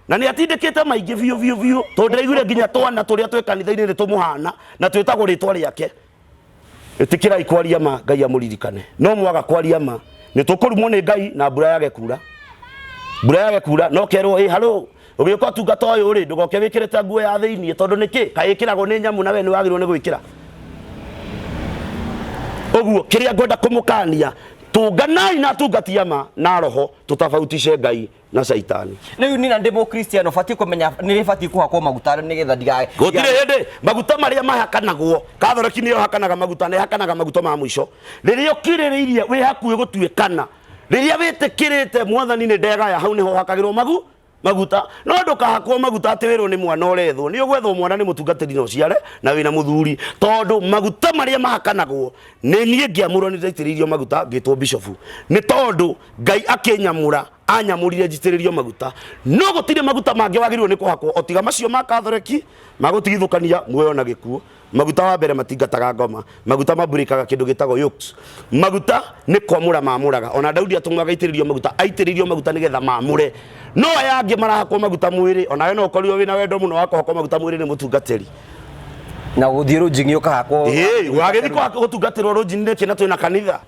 na nĩ atindĩkĩte maingĩ biũ biũ biũ, tondũ ndĩraiguire nginya twana tũrĩa twĩ kanitha-inĩ nĩ tũmũhana na twĩtagwo rĩtwa rĩake. Ĩtĩkĩrai kwaria ma, Ngai amũririkane. No mwaga kwaria ma, nĩ tũkũrumwo nĩ Ngai na mbura yage kura. Mbura yage kura, no kerwo ĩ halo, ũgĩũka ũtungata ũyũ rĩ, ndũgoke wĩkĩrĩte nguo ya thĩinĩ tondũ nĩkĩ? Kaĩ ĩkĩragwo nĩ nyamũ na we nĩ wagĩrĩirwo nĩ gwĩkĩra. Ũguo kĩrĩa ngwenda kũmũkania, tũnganai na atungati a ma na roho, tũtabautishe Ngai na caitani. Rĩu nina ndĩ mũkristiano batiĩ kũmenya nĩ batiĩ kũhakwo maguta nĩgetha ndiga Gũtirĩ hĩndĩ maguta marĩa mahakanagwo, Catholic nĩyo hakanaga maguta na ĩhakanaga maguta ma mũico. Rĩrĩa ũkirĩrĩirie wĩ hakuhĩ gũtuĩkana, rĩrĩa wĩtĩkĩrĩte Mwathani nĩ ndegaya, hau nĩho ũhakagĩrwo maguta. No ndũkahakwo maguta atĩ wĩrwo nĩ mwana ũrethwo. Nĩ ũgwethwo mwana nĩ mũtungatĩri na ũciare na wĩna mũthuri, tondũ maguta marĩa mahakanagwo, nĩ niĩ ngĩamũrwo nĩ ndaitĩrĩirio maguta ngĩtwo bishofu, nĩ tondũ Ngai akĩnyamũra anyamũrire njitĩrĩrio maguta. No gũtirĩ maguta mangĩ wagĩrĩirwo nĩ kũhakwo o tiga macio ma Catholic ma gũtigithũkania muoyo na gĩkuũ. Maguta wa mbere matingataga ngoma, maguta maburĩkaga kĩndũ gĩtagwo yokes. Maguta nĩ kwamũra mamũraga. Ona Daudi atũmwo agaitĩrĩrio maguta, aitĩrĩirio maguta nĩgetha mamũre. No aya angĩ marahakwo maguta mwĩrĩ, onawe no ũkorirwo wĩna wendo mũno wa kũhakwo maguta mwĩrĩ nĩ mũtungatĩri. Na gũthiĩ rũnjing'i ũkahakwo. Ĩĩ, wagĩthiĩ gũtungatĩrwo rũnjinĩ nĩkĩ na twĩna kanitha?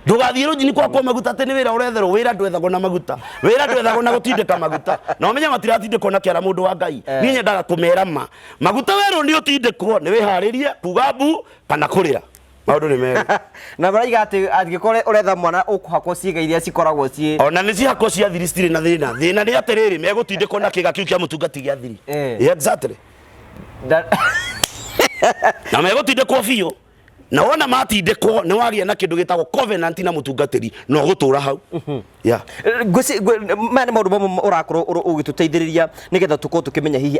Ndũgathiĩ rũnjini kwakwo maguta atĩ nĩ wĩra ũretherwo. Wĩra ndwethagwo na maguta, wĩra ndwethagwo na gũtindĩka maguta. Na ũmenye matiratindĩkwo na kĩara mũndũ wa Ngai. Niĩ nyendaga kũmera ma maguta werwo nĩ ũtindĩkwo, nĩ wĩharĩrie kuga mbu kana kũrĩra. Maũndũ nĩ merĩ. Na maraiga atĩ angĩkorwo ũretha mwana ũkũhakwo ciĩga iria cikoragwo ciĩ ona nĩ cihakwo cia thiri citirĩ na thĩna. Thĩna nĩ atĩrĩrĩ, megũtindĩkwo na kĩga kĩu kĩa mũtungati gĩa thiri. Yeah, exactly. Na megũtindĩkwo biũ. Na wona matindĩkwo nĩ wagĩa na kĩndũ gĩtagwo covenant na mũtungatĩri na ũgũtũra hau. Yeah. Maya nĩ maũndũ mamwe ũrakorwo ũgĩtũteithĩrĩria nĩgetha tũkorwo tũkĩmenya hihi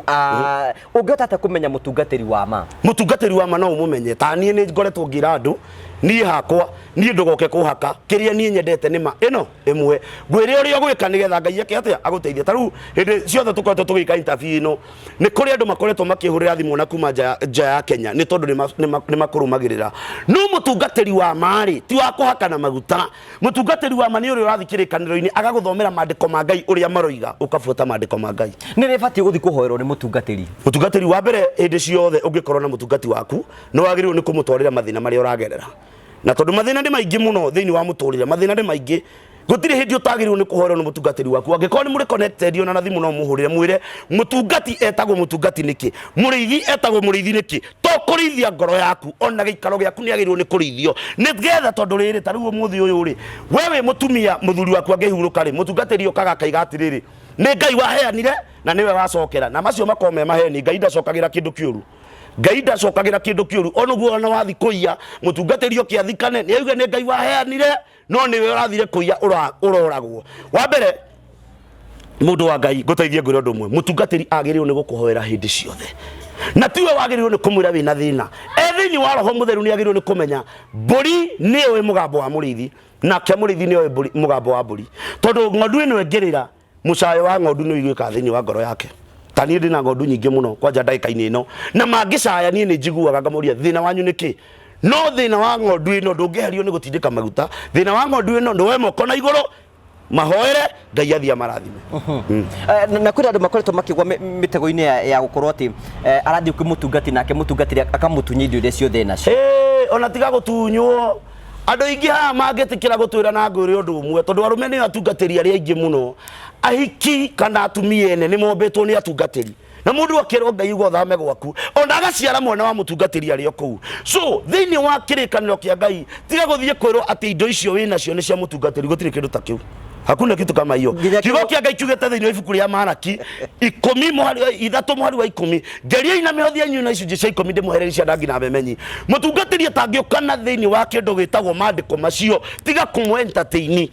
ũngĩhota atĩa kũmenya mũtungatĩri wa ma. Mũtungatĩri wa ma no ũmũmenye. Ta niĩ nĩ ngoretwo ngĩra andũ, niĩ hakwa, niĩ ndũgoke kũhaka, kĩrĩa niĩ nyendete nĩ ma ĩno ĩmwe. Ngwĩre ũrĩa ũgwĩka nĩgetha Ngai eke atĩa, agũteithie. Ta rĩu hĩndĩ ciothe tũkoretwo tũgĩka interview ĩno, nĩ kũrĩ andũ makoretwo makĩhũrĩra thimũ na kuma nja ya Kenya nĩ tondũ nĩ makũrũmagĩrĩra. No mũtungatĩri wa ma rĩ, ti wa kũhakana maguta. Mũtungatĩri wa ma nĩ ũrĩa ũrathiĩ kĩrĩkanĩro-inĩ agagũthomera maandĩko ma Ngai ũrĩa maroiga, ũkabuata maandĩko ma Ngai. Nĩ rĩ batiĩ gũthiĩ kũhoerwo nĩ mũtungatĩri? Mũtungatĩri wa mbere, hĩndĩ ciothe ũngĩkorwo na mũtungati waku, nĩ wagĩrĩirwo nĩ kũmũtwarĩra mathĩna marĩa ũragerera. Na tondũ mathĩna nĩ maingĩ mũno thĩinĩ wa mũtũrĩre, mathĩna nĩ maingĩ, gũtirĩ hĩndĩ ũtagĩrĩirwo nĩ kũhoerwo nĩ mũtungatĩri waku. Angĩkorwo nĩ mũrĩ connected ona na thimũ no mũhũrĩre mwĩre mũtungati etagwo mũtungati nĩkĩ, mũrĩithi etagwo mũrĩithi nĩkĩ. To kũrĩithia ngoro yaku, ona gĩikaro gĩaku nĩ agĩrĩirwo nĩ kũrĩithio nĩgetha, tondũ rĩrĩ, ta rĩu ũmũthĩ ũyũ rĩ, we wĩ mũtumia, mũthuri waku angĩhurũka rĩ, mũtungatĩri okaga akaiga atĩrĩrĩ, nĩ Ngai waheanire na nĩwe wacokera. Na macio makorwo me maheni. Ngai ndacokagĩra kĩndũ kĩũru. Ngai ndacokagĩra kĩndũ kĩũru. Ona ũguo ona wathi kũiya, mũtungatĩri oke athikane, nĩ auge nĩ Ngai waheanire, no nĩwe ũrathire kũiya ũroragwo. Wa mbere, mũndũ wa Ngai, ngũteithie ngwĩre ũndũ ũmwe, mũtungatĩri agĩrĩirwo nĩ gũkũhoera hĩndĩ ciothe, na tiwe wagĩrĩirwo nĩ kũmwĩra wĩna thĩna. E thĩinĩ wa roho mũtheru nĩ agĩrĩirwo nĩ kũmenya mbũri nĩ yũĩ mũgambo wa mũrĩithi, nake mũrĩithi nĩ oĩ mũgambo wa mbũri, tondũ ng'ondu ĩno ĩngĩrĩra, mũcayo wa ng'ondu nĩ ũiguĩkaga thĩinĩ wa ngoro yake. Ta niĩ ndĩna ng'ondu nyingĩ mũno kwanja ndagĩka-inĩ ĩno, na mangĩcaya niĩ nĩ njiguaga ngamoria thĩna wanyu nĩ kĩ. No thĩna wa ng'ondu ĩno ndũngĩeherio nĩ gũtindĩka maguta. Thĩna wa ng'ondu ĩno nĩ woe moko na igũrũ mahoere Ngai athiĩ amarathime. Na kwĩna andũ makoretwo makĩgwa mĩtego-inĩ ya gũkorwo atĩ arathiĩ kwĩ mũtungati nake mũtungatĩri akamũtunya indo iria ciothe enacio. Ona tiga gũtunywo, andũ aingĩ haha mangĩtĩkĩra gũtwĩra na ngwĩre ũndũ ũmwe, tondũ arũme nĩo atungatĩri arĩa aingĩ mũno. Ahiki kana atumia ene nĩ mombĩtwo nĩ atungatĩri, na mũndũ akerwo Ngai uga ũthame gwaku, ona agaciara mwana wa mũtungatĩri arĩ o kũu. So thĩinĩ wa kĩrĩkanĩro kĩa Ngai, tiga gũthiĩ kwĩrwo atĩ indo icio wĩnacio nĩ cia mũtungatĩri, gũtirĩ kĩndũ ta kĩu. Hakuna kitu kama hiyo. Nginya Kiugo kĩa Ngai kiugĩte thĩinĩ wa ibuku rĩa Maraki ikũmi mũhari wa ithatũ mũhari wa ikũmi, ngeriai na mĩhothi yanyu na icunjĩ cia ikũmi ndĩmũhererie cia ndangi na memenyi. Mũtungatĩri atangĩũka na thĩinĩ wa kĩndũ gĩtagwo maandĩko macio, tiga kũmũ entertain.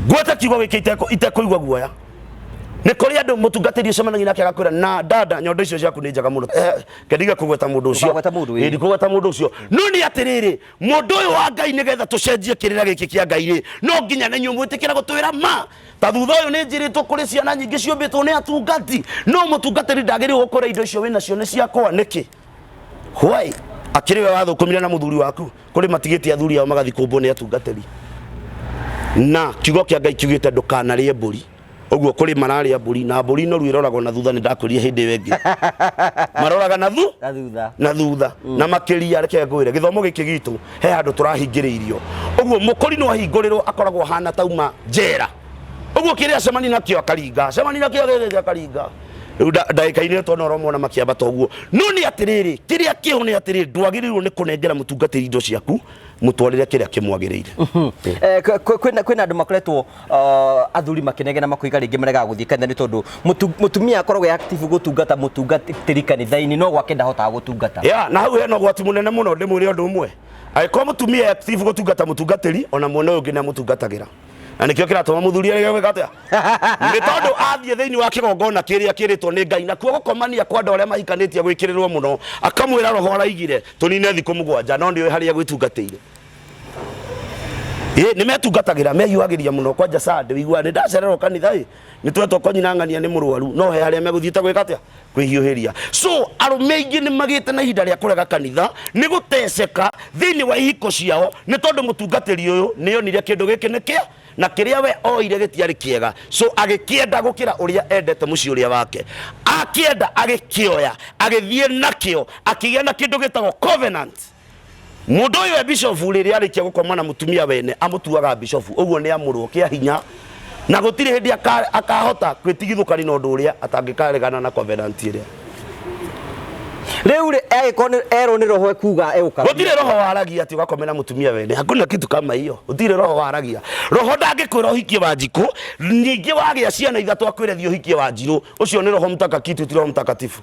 Ngwete kiugo gĩkĩ itekũigua guoya. Nĩ kũrĩ andũ mũtungatĩri ũcemanagia nake agakwĩra na dada nyondo icio ciaku nĩ njega mũno. Kendige kũgweta mũndũ ũcio. Ndũkagwete mũndũ, ĩĩ. Ĩĩ, ndikũgweta mũndũ ũcio. No nĩ atĩrĩrĩ, mũndũ ũyũ wa Ngai nĩgetha tũcenjie kĩrĩra gĩkĩ kĩa Ngai rĩ, no nginya na inyuĩ mwĩtĩkĩre gũtwĩra ma. Ta thutha ũyũ nĩ njĩrĩtwo kũrĩ ciana nyingĩ ciũmbĩtwo nĩ atungati, no mũtungatĩri ndagĩrĩirwo gũkũra indo icio wĩnacio nĩ ciakwa nĩkĩ? Why? Akĩrĩ we wathũkũmire na mũthuri waku, kũrĩ matigĩtie athuri ao magathiĩ kũmbwo nĩ atungatĩri. Na kiugo kĩa Ngai kiugĩte ndũkanarĩe mbũri. Ũguo kũrĩ mararĩa mbũri na mbũri noru ĩroragwo na thutha, nĩ ndakwĩrire hĩndĩ ĩyo ĩngĩ. Maroraga na thu? Na thutha. Na thutha. Na makĩria reke ngwĩre gĩthomo gĩkĩ gitũ he handũ tũrahingĩrĩirio. Ũguo mũkũri no ahingũrĩrwo akoragwo ahana tauma njera. Ũguo kĩrĩa acemania nakĩo akaringa, acemania nakĩo gĩkĩ akaringa. Rĩu ndagĩka-inĩ ĩyo twana ũromona makĩambata ũguo. No nĩ atĩrĩrĩ, kĩrĩa kĩho nĩ atĩrĩrĩ, ndwagĩrĩirwo nĩ kũnengera mũtungatĩri indo ciaku, mũtwarĩre kĩrĩa kĩmwagĩrĩire. Kwĩna andũ makoretwo athuri makĩnegena makoiga rĩngĩ maregaga gũthiĩ kanitha nĩ tondũ mũtumia akoragwo e active gũtungata mũtungatĩri kanitha-inĩ no gwake ndahotaga gũtungata. Ya, na hau hena ũgwati mũnene mũno, ndĩmwĩre ũndũ ũmwe. Angĩkorwo mũtumia e active gũtungata mũtungatĩri, ona mwena ũyũ ũngĩ nĩ amũtungatagĩra. Na nĩkĩo kĩratũma mũthuri arege gwĩka atĩa? Nĩ tondũ athiĩ thĩinĩ wa kĩgongona kĩrĩa kĩrĩtwo nĩ Ngai, nakuo gũkomania kwa andũ arĩa mahikanĩtie gwĩkĩrĩrwo mũno, akamwĩra roho araigire tũnine thikũ mũgwanja, no nĩũĩ harĩa gwĩtungatĩire. Ĩ, nĩ metungatagĩra, mehiũhagĩria mũno kwanja Sunday, ũiguaga nĩ ndacererwo kanitha ĩ, nĩ twetwo kwa nyina ng'ania nĩ mũrwaru, no he harĩa megũthiĩte gwĩka atĩa? Kwĩhiũhĩria. So arũme aingĩ nĩ magĩte na ihinda rĩa kũrega kanitha nĩ gũteceka thĩinĩ wa ihiko ciao, nĩ tondũ mũtungatĩri ũyũ nĩ onire kĩndũ gĩkĩ nĩ kĩa na kĩrĩa we oire gĩtiarĩ kĩega, so agĩkĩenda gũkĩra ũrĩa endete mũciĩ ũrĩa wake. Akĩenda agĩkĩoya, agĩthiĩ nakĩo, akĩgĩa na kĩndũ gĩtagwo covenant. Mũndũ ũyũ e bishofu rĩrĩa arĩkia gũkoma na mũtumia wene amũtuaga bishofu, ũguo nĩ amũrwo kĩa hinya, na gũtirĩ hĩndĩ akahota kwĩtigithũkania na ũndũ ũrĩa atangĩkaregana na covenant ĩrĩa. Rĩu rĩ, angĩkorwo nĩ erwo nĩ roho ekuga egũkara. Gũtirĩ roho waragia atĩ ũgakome na mũtumia wene, hakuna kitu kama hiyo. Gũtirĩ roho waragia. Roho ndangĩkwĩra ũhikie Wanjikũ, ningĩ wagĩa ciana ithatũ akwĩre thiĩ ũhikie Wanjirũ. Ũcio nĩ roho mtakakitu, ti roho mtakatifu.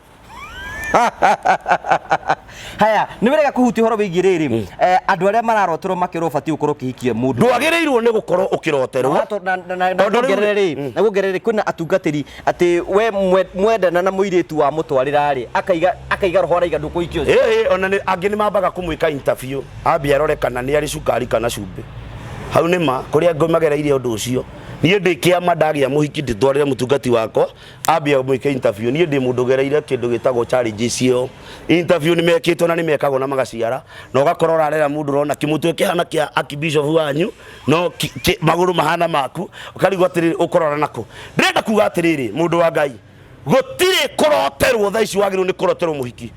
Haya, nĩ wega kũhutia ũhoro wĩgiĩ rĩrĩ, andũ arĩa mararoterwo makĩrwo ũbatiĩ gũkorwo ũkĩhikia mũndũ. Ndwagĩrĩirwo nĩ gũkorwo ũkĩroterwo. Na Tondũ rĩu kuongerere rĩ, na kuongerere kwĩna atungatĩri atĩ we mwendana na mũirĩtu wa mũtwarĩra rĩ, akaiga roho araiga ndũkũhikia ũcio. Ĩĩ, ona nĩ angĩ nĩ mambaga kũmwĩka interview, ambia arore kana nĩ arĩ cukari kana cumbĩ. Hau nĩ ma, kũrĩ angĩ magereire ũndũ ũcio. Niĩ ndĩ kĩama ndagĩa mũhiki ndĩtwarĩre mũtungati wakwa, ambia mwĩke interview. Niĩ ndĩ mũndũ ũgereire kĩndũ gĩtagwo challenges ĩyo. Interview nĩ mekĩtwo na nĩ mekagwo na magaciara, na ũgakora ũrarera mũndũ ũrona kĩmũtwe kĩhana kĩa archbishop wanyu, no magũrũ mahana maku, ũkarigwo atĩrĩrĩ ũkũrora nakũ. Ndĩrenda kuga atĩrĩrĩ, mũndũ wa Ngai, gũtirĩ kũroterwo thaa ici wagĩrĩirwo nĩ kũroterwo mũhiki.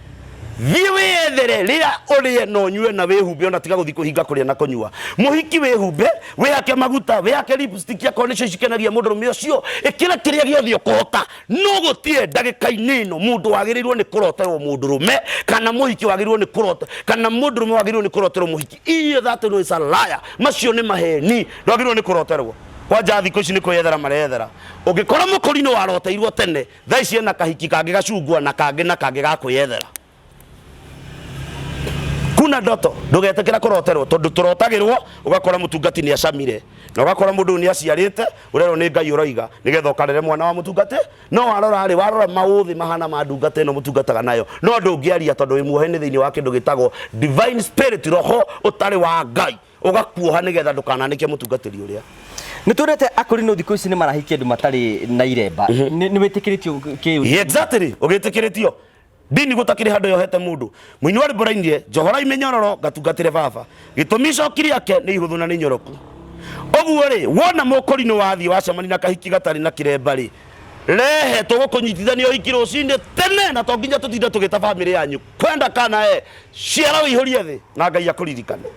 Thiĩ wĩyethere rĩa ũrĩe na ũnyue na wĩhumbe, ona tiga gũthiĩ kũhinga kũrĩa na kũnyua. Mũhiki wĩhumbe, wĩhake maguta, wĩhake lipstick akorwo nĩcio cikenagia mũndũrũme ũcio, ĩkĩra kĩrĩa gĩothe ũkũhota. No gũtirĩ ndagĩka-inĩ ĩno mũndũ wagĩrĩirwo nĩ kũroterwo mũndũrũme, kana mũhiki wagĩrĩirwo nĩ kũrota, kana mũndũrũme wagĩrĩirwo nĩ kũroterwo mũhiki. Iyo that is a liar. Macio nĩ maheni. Ndwagĩrĩirwo nĩ kũroterwo. Kwanja thikũ ici nĩ kwĩyethera mareyethera. Ũngĩkora mũkũri nĩ waroteirwo tene, thaa ici ena kahiki kangĩ gacungwa na kangĩ na kangĩ ga kwĩyethera. Kuna ndoto, ndũgetĩkĩra kũroterwo, tondũ tũrotagĩrwo ũgakora mũtungati nĩ acamire, na ũgakora mũndũ ũyũ nĩ aciarĩte, ũrerwo nĩ Ngai ũroiga nĩgetha ũkarere mwana wa mũtungati. No warora rĩ, warora maũthĩ mahana ma ndungata ĩno mũtungataga nayo, no ndũngĩaria tondũ wĩ muohe nĩ thĩinĩ wa kĩndũ gĩtagwo divine spirit, roho ũtarĩ wa Ngai ũgakuoha nĩgetha ndũkananĩke mũtungatĩri ũrĩa. Nĩ tuonete akũrinũ thikũ ici nĩ marahikia andũ matarĩ na iremba. Nĩ wĩtĩkĩrĩtio kĩ? Yeah, exactly, ũgĩtĩkĩrĩtio. Ndini gũtakĩrĩ handũ yohete mũndũ. Mũini wa rwĩmbo rainire, njohorai mĩnyororo ngatungatĩre baba. Gĩtũmi icoki rĩake nĩ ihũthũ na nĩ inyoroku. Ũguo rĩ, wona mũkũrinũ wathiĩ wacemania na kahiki gatarĩ na kĩremba rĩ, rehe tũgũkũnyitithania ũhiki rũcinĩ tene, na to nginya tũtinde tũgĩta bamĩrĩ yanyu. Kwenda kana ciara ũihũrie thĩ na Ngai akũririkane.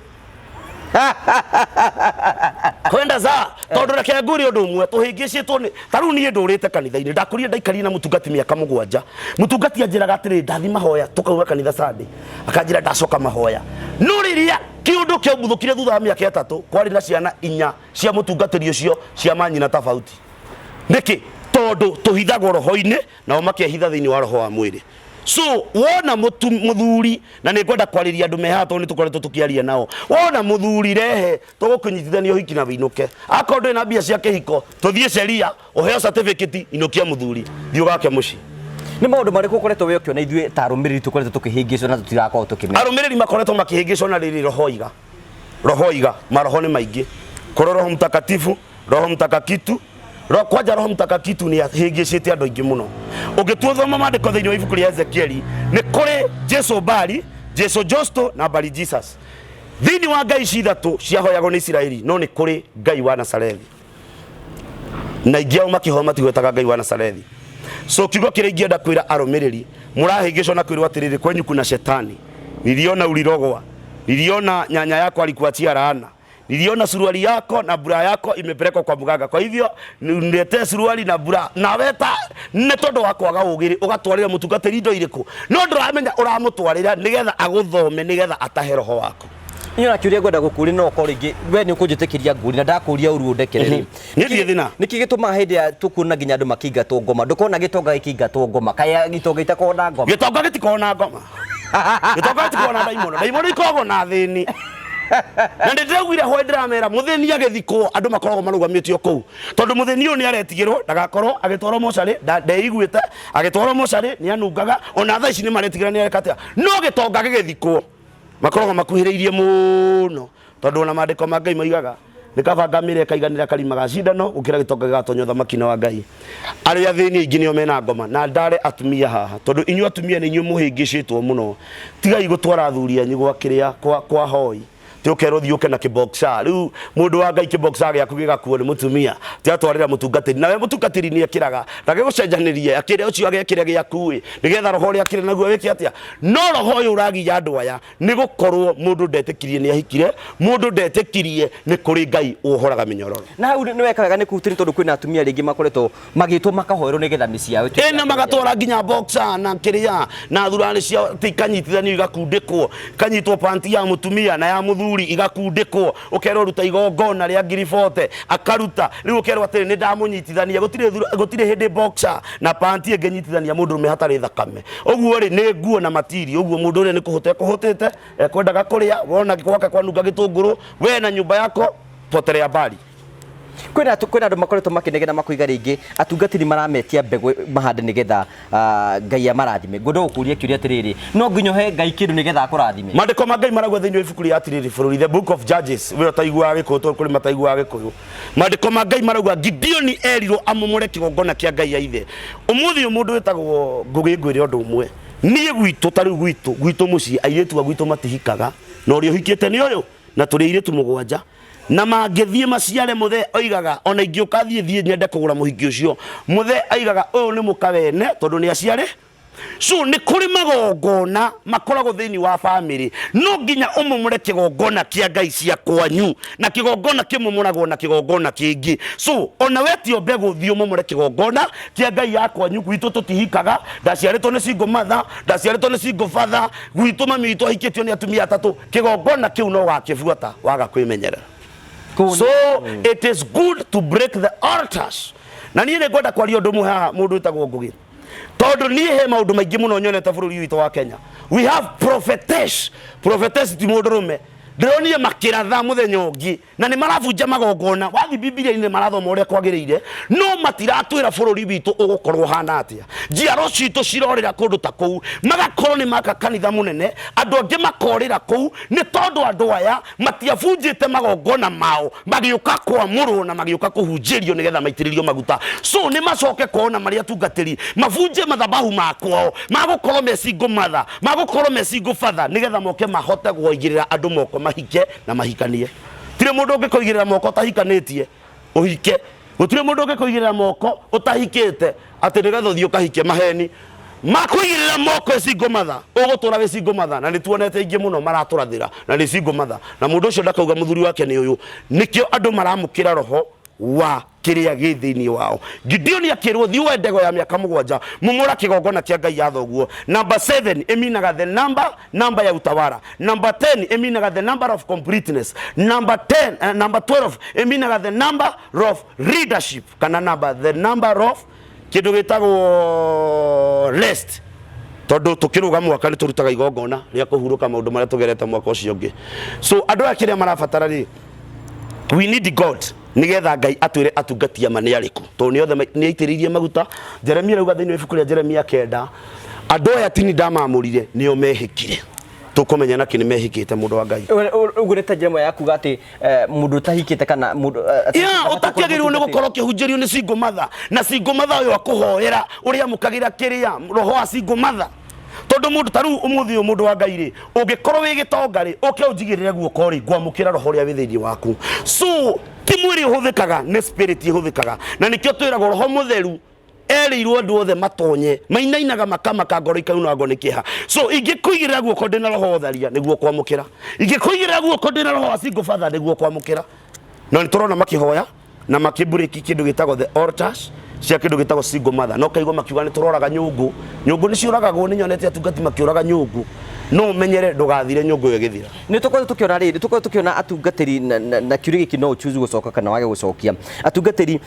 Kwenda za tondu reke ngwire undu umwe tuhingicitwo ni ta riu nie ndurite kanitha-ini, ndakurire ndaikarire na mutungati miaka 7. Mutungati anjiraga atiri, ndathi mahoya tukauga kanitha Sunday, akanjira ndacoka mahoya. No riria kiundu kiambuthukire thutha wa miaka 3, kwari na ciana 4 cia mutungatiri ucio cia manyina tofauti. Niki? Tondu tuhithagwo roho-ini nao makehitha thiini wa roho wa mwiri. So wona muthuri, na nĩ ngwenda kwarĩria andũ me haha tondũ nĩ tũkoretwo tũkĩaria nao, wona muthuri rehe tũgũkũnyitithania ũhiki na wĩinũke. Akorwo ndũrĩ na mbia cia kĩhiko, tũthiĩ sheria ũheo certificate, inũkia muthuri, thiĩ ũgake mũciĩ. Nĩ maũndũ marĩkũ ũkoretwo wĩ ũkĩona ithuĩ ta arũmĩrĩri tũkoretwo tũkĩhĩngĩcwo na tũtirakorwo tũkĩmenya? Arũmĩrĩri makoretwo makĩhĩngĩcwo na rĩrĩ roho iga, roho iga, maroho nĩ maingĩ. Kũrĩ roho mtakatifu, roho mtakakitu, kwanja roho mtakakitu nĩ ahĩngĩcĩte andũ aingĩ mũno. Ũngĩtua thoma maandĩko thĩinĩ wa ibuku rĩa Ezekieli, nĩ kũrĩ Jesu Bali, Jesu Justo na Bali Jesus. Thĩinĩ wa ngai ici ithatũ ciahoyagwo nĩ Isiraeli, no nĩ kũrĩ Ngai wa Nazarethi, na ingĩ ao makĩhoya matigwetaga Ngai wa Nazarethi. So kiugo kĩrĩa ingĩenda kwĩra arũmĩrĩri mũrahĩngĩcwo na kwĩrwo atĩrĩrĩ, kwenyu kuna shetani, niliona ulirogwa, niliona nyanya yako alikuachia laana, niliona suruali yako na bura yako imepelekwa kwa mganga, kwa hivyo niletee suruali na bura. Nawe ta nĩ tondũ wa kwaga ũgĩ ũgatwarĩra mũtungatĩri indo irĩkũ, no ndũramenya ũramũtwarĩra nĩgetha agũthome, nĩgetha atahe roho waku. Niĩ ona kĩũria ngwenda gũkũria, no ũkorwo rĩngĩ we nĩ ũkũnjĩtĩkĩria ngũri na ndakũria ũru ũndekere rĩ. Niĩ ndirĩ thĩna. Nĩkĩ gĩtũmaga hĩndĩ ya tũkuona nginya andũ makĩingatwo ngoma, ndũkona gĩtonga gĩkĩingatwo ngoma? Kaĩ gĩtonga itakoragwo na ngoma? Gĩtonga gĩtikoragwo na ngoma, gĩtonga gĩtikoragwo na ndaimono, ndaimono ikoragwo na thĩni. Na nĩ ndĩraugire hwaĩ ndĩramera mũthĩni agĩthikwo andũ makoragwo marũgamĩtio kũu, tondũ mũthĩni ũyũ nĩ aretigĩrwo ndagakorwo agĩtwarwo mocarĩ, ndeiguĩte agĩtwarwo mocarĩ nĩ anungaga, ona thaa ici nĩ maretigĩra nĩ areka atĩa. No gĩtonga gĩgĩthikwo makoragwo makuhĩrĩirie mũno, tondũ ona maandĩko ma Ngai moigaga nĩ kaba ngamĩra ĩkaiganĩra karima ga cindano gũkĩra gĩtonga gĩgatonya ũthamaki-inĩ wa Ngai. Arĩa athĩni aingĩ nĩo mena ngoma, na ndare atumia haha, tondũ inyuĩ atumia nĩ inyuĩ mũhĩngĩcĩtwo mũno. Tigai gũtwara athuri anyu gwa kĩrĩa kwa hoi, ti ũkerwo thiĩ ũke na kĩboxa. Rĩu mũndũ wa Ngai, kĩboxa gĩaku gĩgakuo nĩ mũtumia, ti atwarĩra mũtungatĩri, nawe mũtungatĩri nĩ ekĩraga ndagĩgũcenjanĩrie, akĩre ũcio agekĩre gĩaku ĩ, nĩgetha roho ũrĩa akĩrĩ naguo wĩke atĩa. No roho ũyũ ũragiya andũ aya nĩ gũkorwo mũndũ ndetĩkirie nĩ ahikire, mũndũ ndetĩkirie nĩ kũrĩ Ngai ũhoraga mĩnyororo. Na hau nĩ weka wega nĩ kũhutia, tondũ kwĩna atumia rĩngĩ makoretwo magĩtwo makahoerwo nĩgetha mĩciĩ yao ĩtuĩke ĩna magatwara nginya boxer na kĩrĩa na thurani ciao atĩ ikanyitithanio igakundĩkwo, ikanyitwo panti ya mũtumia na ya mũthuri igakundĩkwo, ũkerwo ruta igongona rĩa 40,000, akaruta. Rĩu ũkerwo atĩrĩ, nĩ ndamũnyitithania. Gũtirĩ hĩndĩ boxer na panti ĩngĩnyitithania mũndũrũme hatarĩ thakame. Ũguo rĩ, nĩ nguo na matiri. Ũguo mũndũ ũrĩa nĩ kũhũta ekũhũtĩte, ekwendaga kũrĩa, wona gwake kwanunga gĩtũngũrũ, we na nyũmba yako potelea mbali. Kwĩna andũ makoretwo makĩnegena makoiga rĩngĩ atungatĩri marametia mbegũ mahande nĩgetha Ngai amarathime. Ngwenda gũkũria kĩũria atĩrĩrĩ, no nginya ũhe Ngai kĩndũ nĩgetha akũrathime? Maandĩko ma Ngai marauga thĩinĩ wa ibuku rĩa Atirĩrĩ Bũrũri, the book of Judges, we ũtaiguaga Gĩkũyũ tondũ kũrĩ mataiguaga Gĩkũyũ. Maandĩko ma Ngai marauga Gideoni erirwo amomore kĩgongona kĩa Ngai ya ithe. Ũmũthĩ ũyũ mũndũ wĩtagwo Ngũgĩ ngwĩre ũndũ ũmwe, niĩ gwitũ ta rĩu gwitũ mũciĩ airĩtu a gwitũ matihikaga, na ũrĩa ũhikĩte nĩ ũyũ, na tũrĩ airĩtu 7, na mangĩthiĩ maciare mũthee oigaga ona ingĩũka thiĩ nyende kũgũra mũhiki ũcio, mũthee oigaga ũyũ nĩ mũka wene tondũ nĩ aciare. So nĩ kũrĩ magongona makoragwo thĩinĩ wa famĩlĩ, no nginya ũmomore kĩgongona kĩa Ngai cia kwanyu, na kĩgongona kĩmomoragwo na kĩgongona kĩngĩ. So ona wetio mbegũ, thiĩ ũmomore kĩgongona kĩa Ngai ya kwanyu. Gwitũ tũtihikaga, ndaciarĩtwo nĩ single mother, ndaciarĩtwo nĩ single father, gwitũ mami witũ ahikĩtio nĩ atumia atatũ. Kĩgongona kĩu no wakĩbuata waga kwĩmenyerera. So it is good to break the altars. Na niĩ nĩ ngwenda kwaria ũndũ ũmwe haha, mũndũ wĩtagwo Ngũgĩ, tondũ niĩ he maũndũ maingĩ mũno nyonete bũrũri witũ wa Kenya. We have prophetess. Prophetess ti mũndũrũme, ndĩronire makĩratha mũthenya ũngĩ na nĩ marabunja magongona. Wathi Bibilia-inĩ marathoma ũrĩa kwagĩrĩire, no matiratwĩra bũrũri witũ ũgũkorwo ũhana atĩa. Njiaro citũ cirorĩra kũndũ ta kũu, magakorwo nĩ maka kanitha mũnene, andũ angĩ makorĩra kũu, nĩ tondũ andũ aya matiabunjĩte magongona mao, magĩũka kwamũrwo na magĩũka kũhunjĩrio nĩgetha maitĩrĩrio maguta. So nĩ macoke kuona marĩ atungatĩri mabunje mathabahu ma kwao, magũkorwo me single mother, magũkorwo me single father, nĩgetha moke mahote kũigĩrĩra andũ moko mahike na mahikanie. Tirĩ mũndũ ũngĩkũigĩrĩra moko ũtahikanĩtie ũhike, gũtirĩ mũndũ ũngĩkũigĩrĩra moko ũtahikĩte atĩ nĩgetha ũthiĩ ũkahike. Maheni. Makũigĩrĩra moko ĩ single mother, ũgũtũra wĩ single mother, na nĩ tuonete aingĩ mũno maratũrathĩra na nĩ single mother, na mũndũ ũcio ndakauga mũthuri wake nĩ ũyũ. Nĩkĩo andũ maramũkĩra roho wa kĩrĩa gĩ thĩinĩ wao. Gideoni akĩrwo thiĩ woe ndego ya mĩaka mũgwanja mumũra kĩgongona kĩa Ngai ya thoguo. Number 7 ĩminaga the number, number ya utawala. Number 10 ĩminaga the number of completeness. Number 10, number 12 ĩminaga the number of leadership, kana number, the number of kĩndũ gĩtagwo rest, tondũ tũkĩrũga mwaka nĩ tũrutaga igongona rĩa kũhurũka maũndũ marĩa tũgerete mwaka ũcio ũngĩ. So andũ aya kĩrĩa marabatara rĩ, we need God nigetha Ngai atwĩre atungati ama nĩ arĩkũ, tondũ nĩ othe nĩ aitĩrĩirie maguta. Jeremia arauga thĩinĩ wa ibuku rĩa Jeremia 9, andũ aya tini ndamamũrire nĩo mehĩkire. Tũkũmenya nakĩ nĩ mehĩkĩte, mũndũ wa Ngai? Ũguo nĩ ta njĩra ĩmwe ya kuga atĩ mũndũ ũtahikĩte kana mũndũ ya ũtakĩagĩrĩirwo nĩ gũkorwo ũkĩhunjĩrio nĩ single mother, na single mother ũyũ akũhoera ũrĩa amũkagĩra kĩrĩa roho wa single mother. Tondũ mũndũ ta rĩu ũmũthĩ ũyũ, mũndũ wa Ngai rĩ, ũngĩkorwo wĩ gĩtonga rĩ, ũke ũnjigĩrĩre guoko rĩ, ngwamũkĩra roho ũrĩa wĩ thĩinĩ waku. So ti mwĩrĩ ũhũthĩkaga, nĩ spirit ĩhũthĩkaga, na nĩkĩo twĩragwo roho mũtheru erĩirwo andũ othe matonye mainainaga makamaka ngoro ikaunangwo nĩ kĩeha. So ingĩkũigĩrĩra guoko ndĩna roho wa ũtharia, nĩguo kwamũkĩra. Ingĩkũigĩrĩra guoko ndĩna roho wa single father, nĩguo kwamũkĩra. Na nĩ tũrona makĩhoya na makĩmburĩki kĩndũ gĩtagwo the altars cia kĩndũ gĩtagwo single mother, no kaigua makiuga nĩ tũroraga nyũngũ. Nyũngũ nĩ ciũragagwo, nĩ nyonete atungati makĩũraga nyũngũ. No ũmenyere ndũgathire nyũngũ ĩyo ĩgĩthira. Nĩ tũkoretwo tũkĩona rĩrĩ, nĩ tũkoretwo tũkĩona atungatĩri na kĩũria gĩkĩ no ũchoose gũcoka kana wage gũcokia. Atungatĩri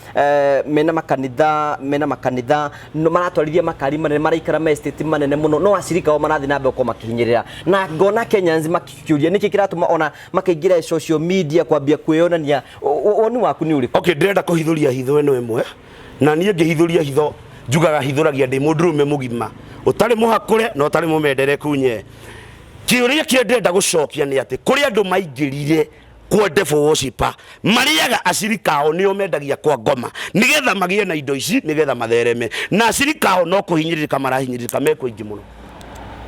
mena makanitha no maratwarithia makari manene, maraikara ma estate manene mũno, no acirika ao marathiĩ na mbere gũkorwo makĩhinyĩrĩra, na ngona Kenyans makĩũria nĩkĩ kĩratũma ona makaingĩra social media kwambia kwĩyonania. Woni waku nĩ ũrĩkũ? Okay, ndĩrenda kũhithũria hitho ĩno ĩmwe, na niĩ ngĩhithũria hitho njugaga hithũragia ndĩ mũndũrũme mũgima ũtarĩ mũhakũre na ũtarĩ mũmendereku nye. Kĩũria kĩrĩa ndĩrenda gũcokia nĩ atĩ kũrĩ andũ maingĩrire kwa devil worshiper, marĩaga acirika ao, nĩo mendagia kwa ngoma nĩgetha magĩe na indo ici, nĩgetha mathereme, na acirika ao no kũhinyĩrĩrĩka marahinyĩrĩrĩka mekwo aingĩ mũno.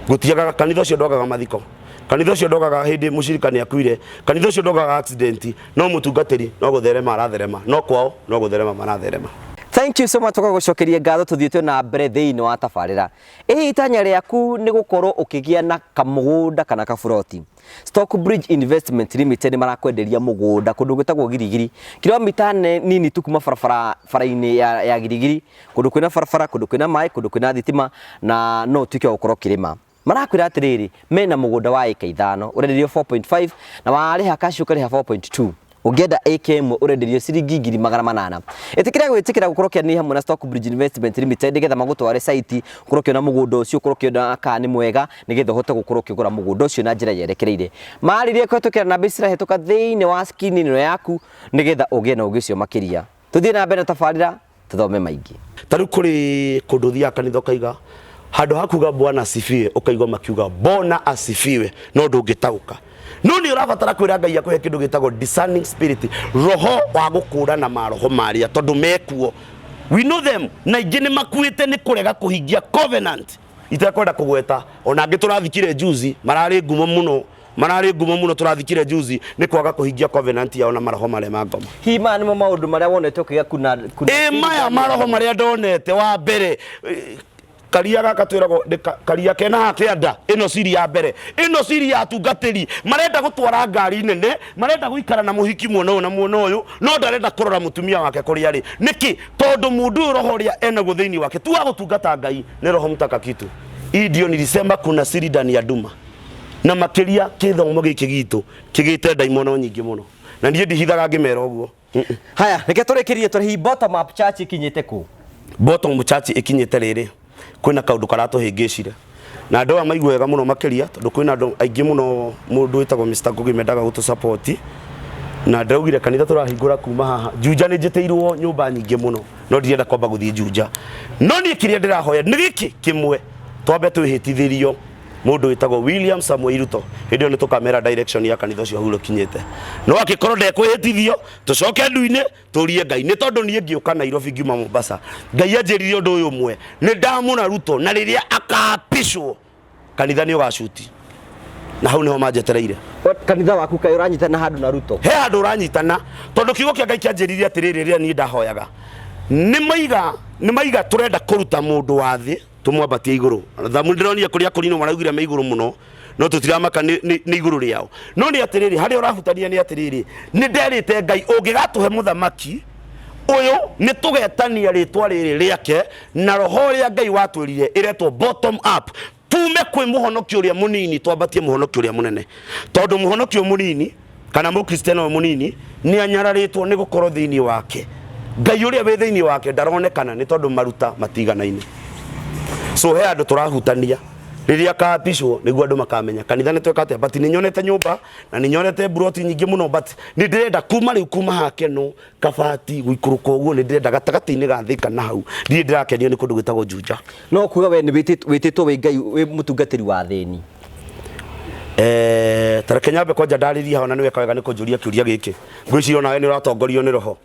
Gũtiagaga kanitha ũcio ndwagaga mathiko, kanitha ũcio ndwagaga hĩndĩ mũcirika nĩ akuire, kanitha ũcio ndwagaga accident, no mũtungatĩri no gũtherema aratherema, no kwao no gũtherema maratherema. Thank you so much, tũgagũcokeria ngatho. Tũthiĩte na mbere thĩinĩ wa tabarĩra. Ĩ itanya rĩaku nĩ gũkorwo ũkĩgĩa na kamũgũnda kana kaburoti, Stockbridge Investment Limited nĩ marakwenderia mũgũnda kũndũ gwĩtagwo Girigiri, kilomita nini tu kuma barabara bara-inĩ ya Girigiri, kũndũ kwĩna barabara, kũndũ kwĩna maĩ, kũndũ kwĩna thitima, na no ũtuĩke wa gũkorwo ũkĩrĩma. Marakwĩra atĩrĩrĩ, mena mũgũnda wa ĩka 5 ũrenderio 4.5, na warĩha cash ũkarĩha 4.2. Ũngĩenda ĩka 1 ũrenderio ciringi 800,000. Ĩtĩkĩra gwĩtĩkĩra gũkorwo ũkĩaranĩria hamwe na Stockbridge Investment Limited nĩgetha magũtware site, ũkorwo ũkĩona mũgũnda ũcio, ũkorwo ũkĩona kana nĩ mwega, nĩgetha ũhote gũkorwo ũkĩgũra mũgũnda ũcio na njĩra yerekereire. Marĩrie kũhetũkĩra namba ici cirahĩtũka thĩinĩ wa screen ĩno yaku nĩgetha ũgĩe na ũgĩ ũcio makĩria. Tũthiĩ na mbere na tabarĩra, tũthome maingĩ. Ta rĩu kũrĩ kũndũ ũthiaga kanitha ũkaiga handũ ha kuga "Bwana asifiwe", ũkaigua makiuga "Bona asifiwe", no ndũngĩtaũka. No nĩ ũrabatara kwĩra Ngai akũhe kĩndũ gĩtagwo discerning spirit, roho wa gũkũrana maroho marĩa, tondũ mekuo, we know them, na ingĩ nĩ makuĩte nĩ kũrega kũhingia covenant. Itekwenda kũgweta ona angĩ tũrathikire juzi, mararĩ ngumo mũno, mararĩ ngumo mũno, tũrathikire juzi nĩ kwaga kũhingia covenant yao na maroho marĩa ma ngoma. Hihi maya nĩmo maũndũ marĩa wonete ũkĩgĩa kuna Ĩ, maya maroho marĩa ndonete wa mbere, karia gaka twĩragwo nĩ karia kena haha kĩanda. Ĩno ciri ya mbere, ĩno ciri ya atungatĩri marenda gũtwara ngari nene, marenda gũikara na mũhiki mwena ũyũ na mwena ũyũ, no ndarenda kũrora mũtumia wake kũrĩa arĩ. Nĩkĩ? Tondũ mũndũ ũyũ roho ũrĩa enaguo thĩinĩ wake tu wa gũtungata Ngai nĩ roho mtaka kitu. Hii ndio nilisema kuna siri ndani ya nduma, na makĩria kĩthomo gĩkĩ gitũ kĩgĩte ndaimono nyingĩ mũno, na niĩ ndihithaga ngĩmera ũguo. Haya, reke tũrĩkĩrie tũrĩ hihi Bottom Up Church ikinyĩte kũ? Bottom Church ĩkinyĩte rĩrĩ, kwĩna kaũndũ karatũhĩngĩcire na andũ aya maigue wega mũno makĩria, tondũ kwĩna andũ aingĩ mũno, mũndũ wĩtagwo Mr. Ngugi mendaga gũtũ support, na ndĩraugire kanitha tũrahingũra kuma haha Juja. Nĩ njĩtĩirwo nyũmba nyingĩ mũno, no ndirenda kwamba gũthiĩ Juja. No niĩ kĩrĩa ndĩrahoya nĩ gĩkĩ kĩmwe, twambe twĩhĩtithĩrio mũndũ wĩtagwo William Samuel Ruto, hĩndĩ ĩyo nĩ tũkamera direction ya kanitha ũcio hau ũkinyĩte. No angĩkorwo ndekwĩhĩtithio, tũcoke ndu-inĩ tũrie Ngai, nĩ tondũ niĩ ngĩũka Nairobi ngiuma Mombasa, Ngai anjĩrire ũndũ ũyũ ũmwe: nĩ ndamũra Ruto, na rĩrĩa akapishwo kanitha nĩ ũgacuti, na hau nĩho manjetereire. Kanitha waku kaĩ ũranyitana handũ na Ruto? He handũ ũranyitana, tondũ kiugo kĩa Ngai kĩanjĩrire atĩrĩrĩ, rĩrĩa niĩ ndahoyaga, nĩ maiga tũrenda kũruta mũndũ wa thĩ. Tũmwambatie igũrũ. Thamu ndĩronire kũrĩa kũrinũ maraugire me igũrũ mũno, no tũtiramaka nĩ igũrũ rĩao. No nĩ atĩrĩrĩ, harĩa ũrahutania nĩ atĩrĩrĩ, nĩ nderĩte Ngai ũngĩgatũhe mũthamaki ũyũ nĩ tũgetania rĩtwa rĩrĩ rĩake na roho ũrĩa Ngai watwĩrire ĩretwo bottom up, tume kwĩ mũhonokio ũrĩa mũnini twambatie mũhonokio ũrĩa mũnene, tondũ mũhonokio mũnini kana mũkristiano ũyũ mũnini nĩ anyararĩtwo nĩ gũkorwo thĩinĩ wake Ngai ũrĩa wĩ thĩinĩ wake ndaronekana nĩ tondũ maruta matiganaine. So he andũ tũrahutania rĩrĩa akapicwo nĩguo andũ makamenya kanitha nĩ tweka atĩa. But nĩ nyonete nyũmba na nĩ nyonete mburoti nyingĩ mũno, but nĩ ndĩrenda kuma rĩu kuma hakeno kabati gũikũrũka ũguo, nĩ ndĩrenda gatagatĩ-inĩ ga Thika na hau ndirĩ ndĩrakenio nĩ kũndũ gwĩtagwo Juja. No kuga we nĩ wĩtĩtwo wĩ Ngai wĩ mũtungatĩri wa athĩni. Ta reke nyambe kwanja ndarĩrie haha, na nĩ weka wega nĩ kũnjũria kĩũria gĩkĩ. Ngwĩciria onawe nĩ ũratongorio nĩ roho.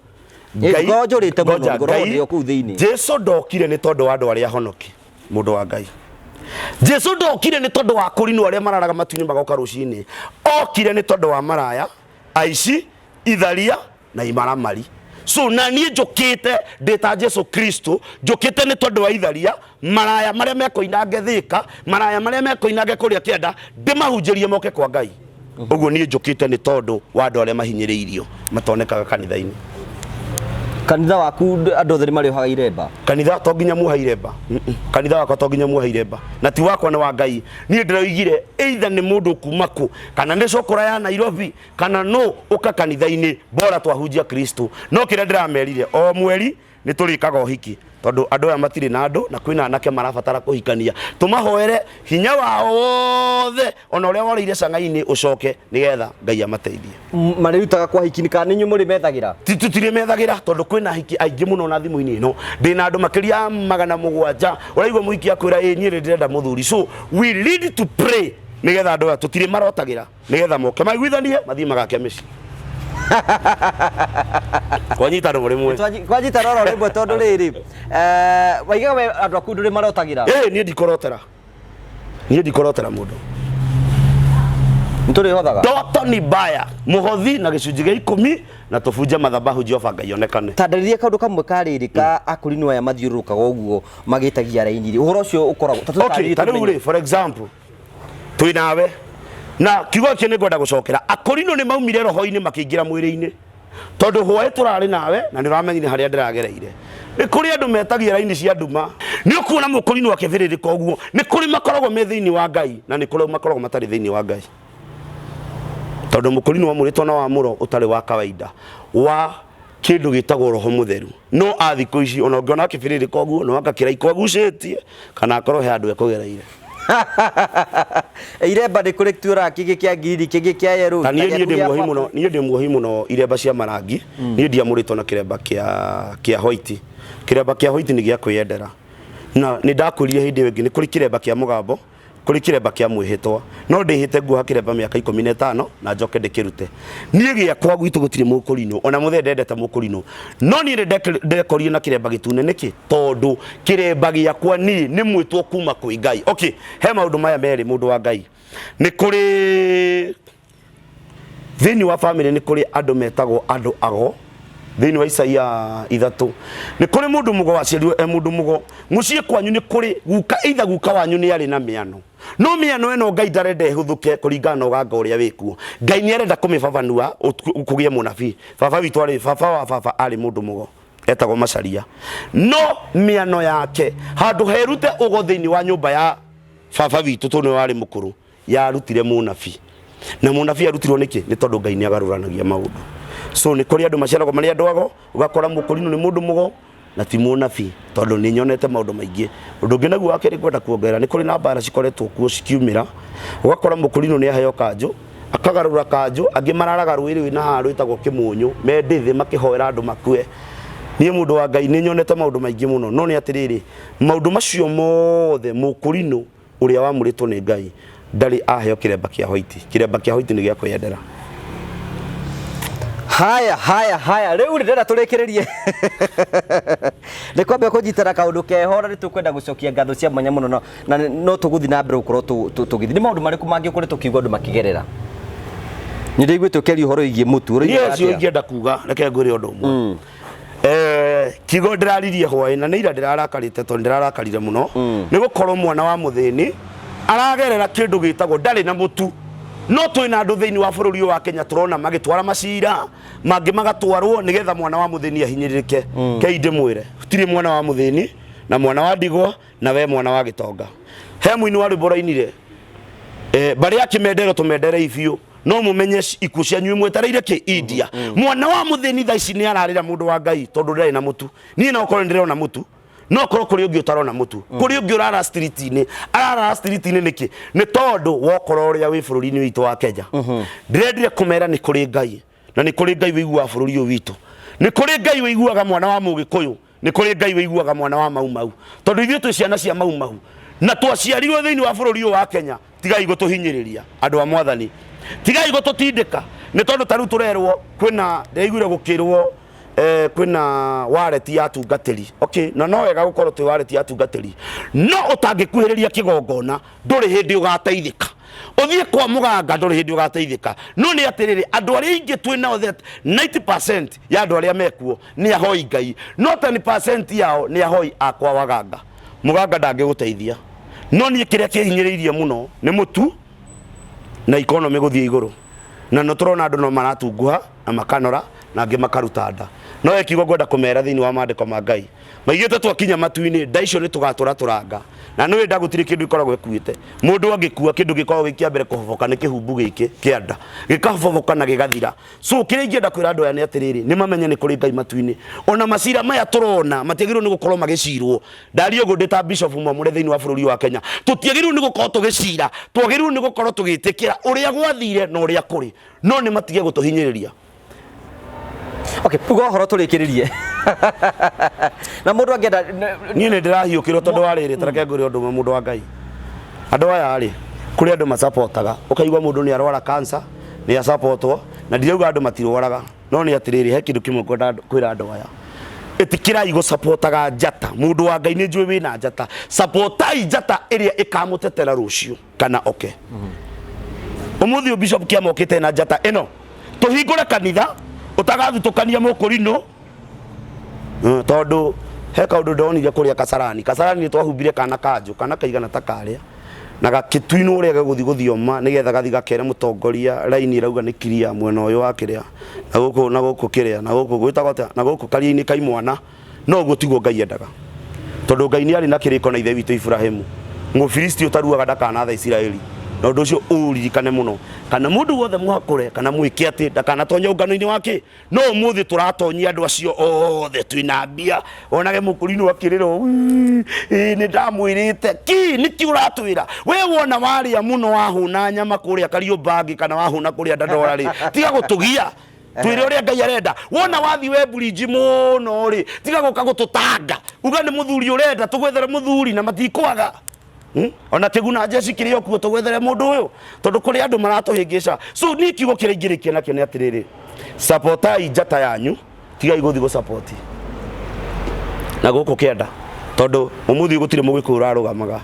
Ngoro njũrĩte mũno, Ngoja, ngoro ndĩ o kũu thĩinĩ. Jesu ndokire nĩ tondũ wa andũ arĩa ahonoki, mũndũ wa Ngai. Jesu ndokire nĩ tondũ wa kũrinwo arĩa mararaga matu-inĩ magoka rũcinĩ. Okire nĩ tondũ wa maraya, aici, itharia na imaramari. So na niĩ njũkĩte ndĩ ta Jesu Kristo, njũkĩte nĩ tondũ wa itharia, maraya marĩa mekoinange Thĩka, maraya marĩa mekoinange kũrĩa kĩanda, ndĩmahunjĩrie moke kwa Ngai. Ũguo niĩ njũkĩte nĩ tondũ wa andũ arĩa mahinyĩrĩirio matonekaga kanitha-inĩ. Kanitha waku andũ othe nĩ marĩohaga iremba? Kanitha to nginya muoha iremba. Kanitha wakwa to nginya muoha iremba, na ti wakwa, nĩ wa Ngai. Niĩ ndĩroigire either nĩ mũndũ kuma kũ, kana nĩ cokora ya Nairobi, kana no ũka kanitha-inĩ, bora twahunjia Kristo. No kĩrĩa ndĩramerire, o mweri nĩ tũrĩkaga ũhiki, tondũ andũ aya matirĩ na andũ na kwĩna anake marabatara kũhikania. Tũmahoere hinya wao wothe ona ũrĩa worĩire cang'ai-inĩ ũcoke, nĩgetha Ngai amateithie. Marĩrutaga kwa hiki kana nĩ inyuĩ mũrĩmethagĩra? Tũtirĩmethagĩra, tondũ kwĩna hiki aingĩ mũno na thimũ-inĩ ĩno ndĩna andũ makĩria ya 700. Ũraigua mũhiki akwĩra, ĩ niĩ nĩ ndĩrenda mũthuri. So we need to pray nĩgetha andũ aya tũtirĩ marotagĩra, nĩgetha moke maiguithanie mathiĩ magake mĩciĩ. Kwanyita rũrĩ rĩmwe. Kwanyita roro rĩmwe, tondũ rĩrĩ waigaga we andũ aku ndũrĩ marotagĩra. Ĩ, niĩ ndikorotera, niĩ ndikorotera mũndũ. Nĩtũrĩhothaga. Ndoto ni mbaya. Mũhothi na gĩcunjĩ gĩa 10 na tũbunje mathabahu, Jehova Ngai onekane. Tandarĩria kaũndũ kamwe ka rĩrĩ ka akũrinũ aya mathiũrũrũkaga ũguo magĩtagia raini rĩ, ũhoro ũcio ũkoragwo ta Okay, tũtarĩrie ta rĩu tũmenye. rĩ, for example, twĩ nawe na kiugo kĩo nĩ ngwenda gũcokera. Akũrinũ nĩ maumire roho-inĩ makĩingĩra mwĩrĩ-inĩ, tondũ hwaĩ tũrarĩ nawe na nĩ ũramenyire harĩa ndĩragereire. Nĩ kũrĩ andũ metagia raini cia nduma. Nĩ ũkuona mũkũrinũ akĩbĩrĩrĩka ũguo. Nĩ kũrĩ makoragwo me thĩinĩ wa Ngai na nĩ kũrĩ makoragwo matarĩ thĩinĩ wa Ngai, tondũ mũkũrinũ wamũrĩtwo na wamũro ũtarĩ wa kawaida wa kĩndũ gĩtagwo roho mũtheru. No a thikũ ici ona ũngĩona akĩbĩrĩrĩka ũguo, no agakĩraikwo agucĩtie kana akorwo he handũ ekũgereire. Iremba nĩ kũrĩ tuoraga kĩngĩ kĩa ngirini, kĩngĩ kĩa yerũ. Na niĩ ndĩ muohi mũno, niĩ ndĩ muohi mũno iremba cia marangi. Niĩ ndiamũrĩtwo na kĩremba kĩa white. Kĩremba kĩa white nĩ gĩa kwĩyendera, na nĩ ndakwĩrire hĩndĩ ĩyo ĩngĩ nĩ kũrĩ kĩremba kĩa mũgambo, kũrĩ kĩremba kĩa mwĩhĩtwa. No ndĩhĩte nguoha kĩremba mĩaka 15 na njoke ndĩkĩrute. Niĩ gĩakwa gwitũ gũtirĩ mũkũrinũ, ona mũthee ndendete mũkũrinũ, no niĩ nĩ ndekorire na kĩremba gĩtune. Nĩkĩ? Tondũ kĩremba gĩakwa niĩ nĩ mwĩtwo kuma kwĩ Ngai. Okay, he maũndũ maya merĩ, mũndũ wa Ngai. Nĩ kũrĩ thĩinĩ wa famĩlĩ, nĩ kũrĩ andũ metagwo andũ ago. Thĩinĩ wa Isaia 3, nĩ kũrĩ mũndũ mũgo waciarirwo e mũndũ mũgo. Mũciĩ kwanyu nĩ kũrĩ guka, either guka wanyu nĩ arĩ na mĩano, no mĩano ĩno Ngai ndarenda ĩhũthũke kũringana na ũganga ũrĩa wĩkuo. Ngai nĩ arenda kũmĩbabanua kũgĩe mũnabii. Baba witũ arĩ, baba wa baba arĩ mũndũ mũgo etagwo Macaria, no mĩano yake handũ herute ũgo thĩinĩ wa nyũmba ya baba witũ, tondũ nĩwe warĩ mũkũrũ, yarutire mũnabii. Na mũnabii arutirwo nĩkĩ? Nĩ tondũ Ngai nĩ agarũranagia maũndũ. So nĩ kũrĩ andũ maciaragwo marĩ andũ ago, ũgakora mũkũrinũ nĩ mũndũ mũgo na ti mũnabii, tondũ nĩ nyonete maũndũ maingĩ. Ũndũ ũngĩ naguo wa kerĩ ngwenda kuongerera, nĩ kũrĩ na mbara cikoretwo kuo cikiumĩra, ũgakora mũkũrinũ nĩ aheo kanjũ, akagarũra kanjũ, angĩ mararaga rũĩ rwĩ na haha rwĩtagwo kĩmũnyũ, me ndĩthĩ makĩhoera andũ makue. Niĩ mũndũ wa Ngai nĩ nyonete maũndũ maingĩ mũno, no nĩ atĩrĩrĩ, maũndũ macio mothe mũkũrinũ ũrĩa wamũrĩtwo nĩ Ngai ndarĩ aheo kĩremba kĩa white. Kĩremba kĩa white nĩ gĩa kwĩyendera. Haya, haya, haya, rĩu ndĩrenda tũrĩkĩrĩrie nĩ kwambia kũnyitana kaũndũ keho, na nĩ tũkwenda gũcokia ngatho cia mwanya mũno, na no tũgũthiĩ na mbere gũkorwo tũgĩthiĩ. Nĩ maũndũ marĩkũ mangĩ ũkoretwo ũkĩigua andũ makĩgerera? Nĩ ndĩiguĩte ũkĩaria ũhoro wĩgiĩ mũtu. Niĩ ũcio ingĩenda kuga, reke ngwĩre ũndũ ũmwe. Kiugo ndĩraririe hwaĩ na nĩ ira ndĩrarakarĩte tondũ ndĩrarakarire mũno nĩ gũkorwo mwana wa mũthĩni aragerera kĩndũ gĩtagwo ndarĩ na mũtu. No twĩna andũ thĩinĩ wa bũrũri ũyũ wa Kenya tũrona magĩtwara macira mangĩ magatwarwo nĩgetha mwana wa mũthĩni ahinyĩrĩrĩke. Kei ndĩmwĩre gũtirĩ mwana wa mũthĩni na mwana wa ndigwa na we mwana wa gĩtonga. He mũini wa rwĩmbo ũrainire mbarĩ ya kĩmendero tũmenderei biũ no mumenye ikuũ cianyu imwetereire kĩ India. Mwana wa mũthĩni thaa ici nĩ ararĩra mũndũ wa Ngai tondũ ndarĩ na mũtu. Niĩ no korwo nĩndĩrona mũtu, no korwo kũrĩ ũngĩ ũtarona mũtu, kũrĩ ũngĩ ũrara street-inĩ. Arara street-inĩ nĩkĩ? Nĩ tondũ wokorwo ũrĩa wĩ bũrũri-inĩ witũ wa Kenya. Ndĩrendire kũmera nĩ kũrĩ Ngai, na nĩ kũrĩ Ngai wĩiguaga bũrũri ũyũ witũ, nĩ kũrĩ Ngai wĩiguaga mwana wa Mũgĩkũyũ, nĩ kũrĩ Ngai wĩiguaga mwana wa Mau Mau, tondũ ithuĩ twĩ ciana cia Mau Mau na twaciarirwo thĩinĩ wa bũrũri ũyũ wa Kenya. Tigai gũtũhinyĩrĩria andũ a Mwathani, tigai gũtũtindĩka, nĩ tondũ ta rĩu tũrerwo kwĩna, ndĩraiguire gũkĩrwo kwĩna wareti ya atungatĩri. Okay, na no wega gũkorwo twĩ wareti ya atungatĩri, no ũtangĩkuhĩrĩria kĩgongona ndũrĩ hĩndĩ ũgateithĩka. Ũthiĩ kwa mũganga ndũrĩ hĩndĩ ũgateithĩka. No nĩ atĩrĩrĩ, andũ arĩa aingĩ twĩ nao that 90% ya andũ arĩa mekuo nĩ ahoi Ngai, no 10% yao nĩ ahoi a kwa waganga. Mũganga ndangĩgũteithia. No niĩ kĩrĩa kĩhinyĩrĩirie mũno nĩ mũtu na economy gũthiĩ igũrũ, na no tũrona andũ no maratunguha na makanora na angĩ makaruta nda. No he kiugo ngwenda kũmera thĩinĩ wa maandĩko ma Ngai maigĩte twakinya matu-inĩ, nda icio nĩ tũgatũratũranga. Na nĩ nda gũtirĩ kĩndũ ĩkoragwo ĩkuĩte. Mũndũ angĩkua kĩndũ gĩkoragwo gĩ kĩa mbere kũhoboka nĩ kĩhumbu gĩkĩ kĩa nda, gĩkahoboka na gĩgathira. So kĩrĩa ingĩenda kwĩra andũ aya nĩ atĩrĩrĩ, nĩ mamenye nĩ kũrĩ Ngai matu-inĩ. Ona macira maya tũrona matiagĩrĩirwo nĩ gũkorwo magĩcirwo. Ndaria ũguo ndĩ ta bishop mwamũre thĩinĩ wa bũrũri wa Kenya. Tũtiagĩrĩirwo nĩ gũkorwo tũgĩcira, twagĩrĩirwo nĩ gũkorwo tũgĩtĩkĩra ũrĩa gwathire na ũrĩa kũrĩ. No nĩ matige gũtũhinyĩrĩria. Okay, uga ũhoro tũrĩkĩrĩrie. Na mũndũ angĩenda Niĩ nĩ ndĩrahiũkĩrwo tondũ wa rĩrĩ, ta reke ngwĩre ũndũ ũmwe mũndũ wa Ngai. Andũ aya rĩ, kũrĩ andũ macapotaga, ũkaigua mũndũ nĩ arwara cancer, nĩ acapotwo, na ndirauga andũ matirwaraga, no nĩ atĩrĩrĩ, he kĩndũ kĩmwe ngwenda kwĩra andũ aya. Ĩtĩkĩrai gũcapotaga njata. Mũndũ wa Ngai nĩ njũĩ wĩna njata. Capotai njata ĩrĩa ĩkamũtetera rũciũ kana oke. Ũmũthĩ ũyũ Bishop Kĩama okĩte na njata ĩno. Tũhingũre kanitha ũtagathutũkania mũkũrinũ. Tondũ he kaũndũ ndonire kũrĩa Kasarani. Kasarani nĩ twahumbire kana kanjũ, kana kaigana ta karĩa, na gakĩtuinwo ũrĩa gegũthiĩ gũthioma nĩgetha gathi gakere mũtongoria raini ĩrauga nĩ clear mwena ũyũ wa kĩrĩa na gũkũ na gũkũ kĩrĩa na gũkũ gwĩtagwo atĩa na gũkũ karia-inĩ ka imwana. No ũguo tiguo Ngai endaga, tondũ Ngai nĩ arĩ na kĩrĩko na ithe witũ Iburahimu. Mũfilisti ũtaruaga ndakanatha Isiraeli, na ũndũ ũcio ũũririkane mũno. Kana mũndũ wothe mũhakũre kana mwĩke atĩ ndakanatonye ũngano-inĩ wa kĩ. No ũmũthĩ tũratonyia andũ acio othe twĩna mbia, wonage mũkũrinũ akĩrĩra ũũ, ĩĩ nĩ ndamwĩrĩte ki nĩkĩ ũratwĩra we wona warĩa mũno wahũna nyama kũrĩa Kariũmbangi kana wahũna kũrĩa Dandora rĩ, tiga gũtũgia twĩre ũrĩa Ngai arenda. Wona wathi we burinji mũno rĩ, tiga gũka gũtũtanga uga nĩ mũthuri ũrenda, tũgwethere mũthuri na matikwaga. Ona kĩguna njeci kĩrĩ o kuo tũgwethere mũndũ ũyũ, tondũ kũrĩ andũ maratũhĩngĩca. So niĩ kiugo kĩrĩa ingĩrĩkia nakĩo nĩ atĩrĩrĩ, sapotai njata yanyu, tigai gũthiĩ gũsapoti na gũkũ kĩanda, tondũ ũmũthĩ gũtirĩ mũgĩkũyũ ũrarũgamaga